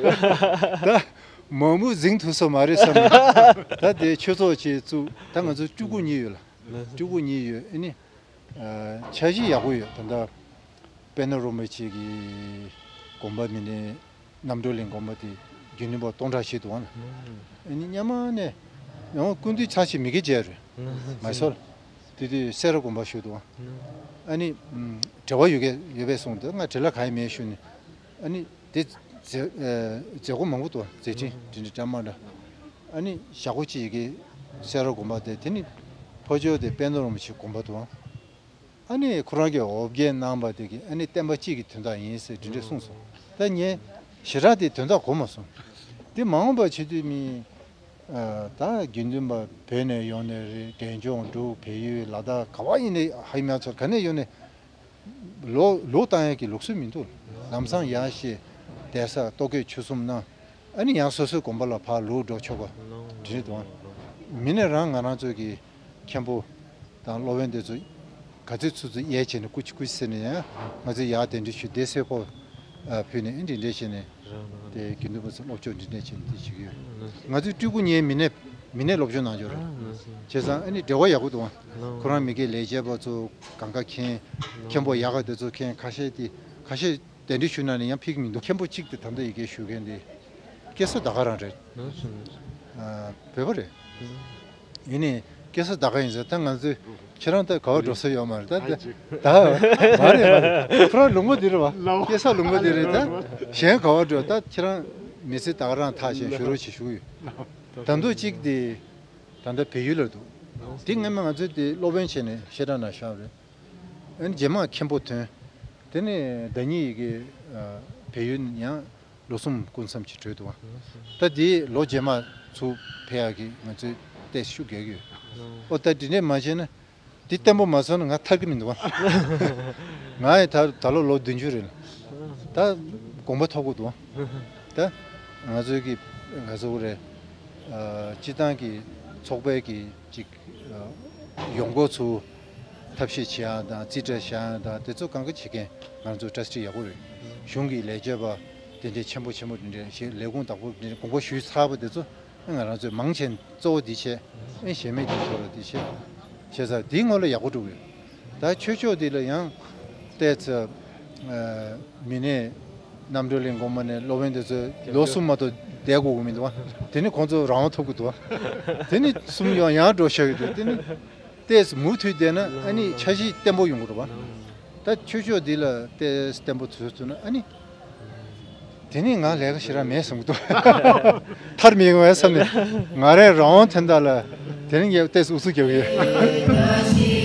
ད་ད་མང་པོ་འཛིང་ཐུབ་ས་མ་རེད་བསམ་ནས། ད་དེ་ཆོས་ཚོགས་ཅིག་བཙུགས། ད་ང་ཚོ་སྤྲུལ་སྐུ་གཉིས་ཡོད་ལ། སྤྲུལ་སྐུ་གཉིས་ཡོད། ཨ་ནི་འཆར་གཞི་ཡག་པོ་ཡོད། ད་ལྟ་པད་ནོར་རིན་པོ་ཆེ་གི་དགོན་པ་མིན་ནས་རྣམ་གྲོལ་གླིང་དགོན་པ་དེ་དགེ་འདུན་པ་སྟོང་ཕྲག་ཞིག་འདུག་ཨ། ཨ་ནི་སྔོན་མ་ནས་ཡང་སྐུ་མདུན་ཚར་ཞིག་མི་དགེ་མཇལ་རེད། མ་སོལ། དེ་དུས་སེ་ར་དགོན་པ་བཞུགས་འདུག་ཨ། ཨ་ནི་འབྲེལ་བ་ཡོད་གི་ཡོད་པས་གསུངས་འདུག་ང་འབྲེལ་བ་གང་ཡང་མེད་ཞུས་ནས། ཨ་ནི་དེ་མཛད་མཛད་སྒོ་མང་པོ་འདུག་མཛད་འཕྲིན་དེ་འདྲ་འདྲ་མ་འདྲ། ཨ་ནི་ཞག་པོ་གཅིག་གི་སེ་ར་དགོན་པ་དེ། དེ་ནི་ཕ་ཇོ་དེ་པད་ནོར་རིན་པོ་ཆེ་དགོན་པ་འདུག་ཨ་ནི་ཁོ་རང་གིས་འོ་བརྒྱལ་གནང་བ་དེ་གིས་ཨ་ནི་བསྟན་པ་གཅིག་གི་དོན་དག་ཡིན་ཟེར་དེ་འདྲ་གསུངས་སོང་། ད་ངས་ཞེ་དྲག་དེ་དོན་དག་གོ་མ་སོང་། དེ་མ་འོངས་པ་བྱེད་དུས་མི་ད་དགེ་འདུན་པ་བོད་ནས་ཡོང་ནས་རེད། རྒྱལ་ལྗོངས་འབྲུག་བལ་ཡུལ་ལ་དྭགས་ག་བ་ཡིན་ནའི་ཧ་མ་ཚོར་ག་ནས་ཡོང་ནས་ལོ་ལོ་བཏང་ཡག་གི་ལུགས་སྲོལ་མི་འདུག་ལམ་སང་ཡར་བཤད་བསྡད་ས་ལྟོ་གོས་ཆུ་གསུམ་གནང་། ཨ་ནི་ཡང་སོ་སོའི་དགོན་པ་ལ་ཕར་ལོག་འགྲོ་ཆོག་པ་དེ་རེད་དོ། མི་ནི་རང་ང་རང་ཚོ་གི་མཁན་པོ་དང་སློབ་དཔོན་དེ་ཚོ་ག་ཚོད་ཚོད་ཚོད་གཡས་བྱས་ནས་སྐུ་མཁྱེན་སྐུ་མཁྱེན་ཟེར་ནས་ཡང་ང་ཚོས་ཡར་གདན་འདྲེན་ཞུས་བསྡད་སའི་སྐོར། ཨ་ཕུལ་ནས་ཨེ་འདི་འདྲས་བྱས་ནས་རང་རང་དེ་དགེ་འདུན་པ་ཚོ་སློབ་སྦྱོང་འདི་འདྲས་བྱས་ནས་དེ་བྱེད་ཀྱི་ཡོད། ང་ཚོའི་སྤྲུལ་སྐུ་ཉིད་མི་སྣས་མི་སྣས་སློབ་སྦྱོང་གནང་ཆོག་རེད། བྱས་ཙང་ཨ་ནི་འབྲེལ་བ་ཡག་པོ་འདུག་ཨ། ཁོ་རང་མི་སྒེར་ལས་བྱེད་པ་ཚོ་གང་ག་མཁྱེན། མཁན་པོ་ཡག་ག་དེ་ཚོ་མཁྱེན། ཁ་ཤས་དེ་ཁ་ཤས་གདན་འདྲེན་ཞུས་ན་ནི་ཡང་ཕིག་མི་འདུག་མཁན་པོ་གཅིག་དེ་ད་ལྟ་ཡི་གེ་ཞུ་མཁན་དེ་སྐལ་བཟང་ཟླ་དཀར་རང་རེད། ཨ་བོད་པ་རེད། ཡིན་ནའི་སྐལ་བཟང་ཟླ་དཀར་ཡིན་ཟེར་ད་ང་ཚོས་ཁྱེད་རང་ད་ག་བ་འགྲོ་ས་ཡོད་མ་རེད་ད་ད་ད་མ་རེད་མ་རེད། ཁོ་རང་ལུང་པ་འདི་རེད་བ། སྐལ་བཟང་ལུང་པ་འདི་རེད་ད། གཞན་ག་བ་འགྲོ་ད་ཁྱེད་རང་མི་ཚེ་ད་ག་རང་ཐག་བཅད་ཞུ་རོགས་བྱེད་ཞུ་གི་ཡོད། ད་དུང་གཅིག་དེ་ད་ལྟ་བལ་ཡུལ་ལ་འདུག་འདི་སྔོན་མ་ང་ཚོས་དེ་སློབ་དཔོན་བྱས་ནས་བཤད་གྲྭ་ནང་བཞག་རེད། ཨ་ནི་རྗེས་མ་མཁན་པོ་ཐོན། དེ་ནས་ཟླ་ཉིན་ཡི་གེ་བལ་ཡུལ་ཡང་ལོ་གསུམ་སྐུ་མཚམས་ཀྱི་གྲོལ་འདུག་བ། ད་དེ་ལོ་རྗེས་མ་ཚུར་ཕེབས་ཡག་གི་ང་ཚོས་ཏོག་ཙམ་ཤུགས་རྒྱག་གི་ཡོད། ཨོ་ད་དེ་འདྲས་མ་བྱས་ན་དེ་བརྟན་པོ་མ་སོང་ན་ང་ཐར་གི་མི་འདུག་བ། ང་ཡི་ད་ད་ལོ་ལོ་བདུན་ཅུ་རེད། ད་དགོངས་པ་ཐོབ་དགོས་འདུག་བ། ད་ང་ཚོའི་གི་ང་ཚོ་རེད། སྤྱི་བཏང་གི་ཚོགས་པའི་གི་ཅིག་ཡོང་སྒོ་ཚུར་ཐབས་ཤེས་བྱེད་ཡག་དང་རྩིས་ཁྲ་བཞག་ཡག་དང་དེ་ཚོ་གང་ག་བྱེད་མཁན་ང་ཚོ་ཊ་སི་ཊི་ཡག་པོ་རེད། གཞུང་གི་ལས་བྱེད་པ་དེ་འདྲའི་ཆེན་པོ་ཆེན་པོ་དེ་འདྲའི་ཞིག་ལས་ཁུངས་བདག་པོ་དེ་འདྲའི་དགོངས་པ་ཞུས་ཚར་བ་དེ་ཚོ་ང་རང་ཚོས་མང་ཆེན་གཙོ་བོ་འདི་བྱས་ཨེ་གཞན་མེད་ཀྱི་ཐོག་ལ་འདི་བྱས་བྱས་ཙང་འདིའི་ངོ་ལ་ཡག་པོ་འགྲོ་གི་ཡོད། ད་ཆོས་ཕྱོགས་འདི་ལ་ཡང་ཏོག་ཙམ་མི་སྣས་རྣམ་གྲོལ་གླིང་དགོན་པ་ནས་སློབ་དཔོན་དེ་ཚོས་ལོ་གསུམ་མ་གཏོགས་བསྡད་དགོས་ཀྱི་མི་འདུག་བ། དེ་ནི་ཁོང་ཚོ་རང་དབང་ཐོབ་ཀྱི་འདུག་བ། དེ་ནི་གསུམ་ཡང་ཡང་འགྲོ་ཤག་གི་འདུག་དེ་ནི་ཏོག་ཙམ་མུ་མཐུད་བསྡད་ན་ཨ་ནི་འཆར་གཞི་བརྟན་པོ་ཡོང་གི་རེད་བ། ད་ཆོས་ཕྱོགས་འདི་ལ་ཏོག་ཙམ་བརྟན་པོ་བཟོས་ཐུབ་ན་ཨ་ནི། དེ་ནི་ང་ལས་ཀ་ཞེ་དྲག་མེད་བསམ་གྱི་འདུག་མཐར་མི་ཡོང་བའི་བསམ་ནས་ང་རའི་རང་དབང་དོན་དག་ལ་དེ་རིང་ཡང་ཏོག་ཙམ་ཨུ་ཚུགས་རྒྱག་གི་ཡོད།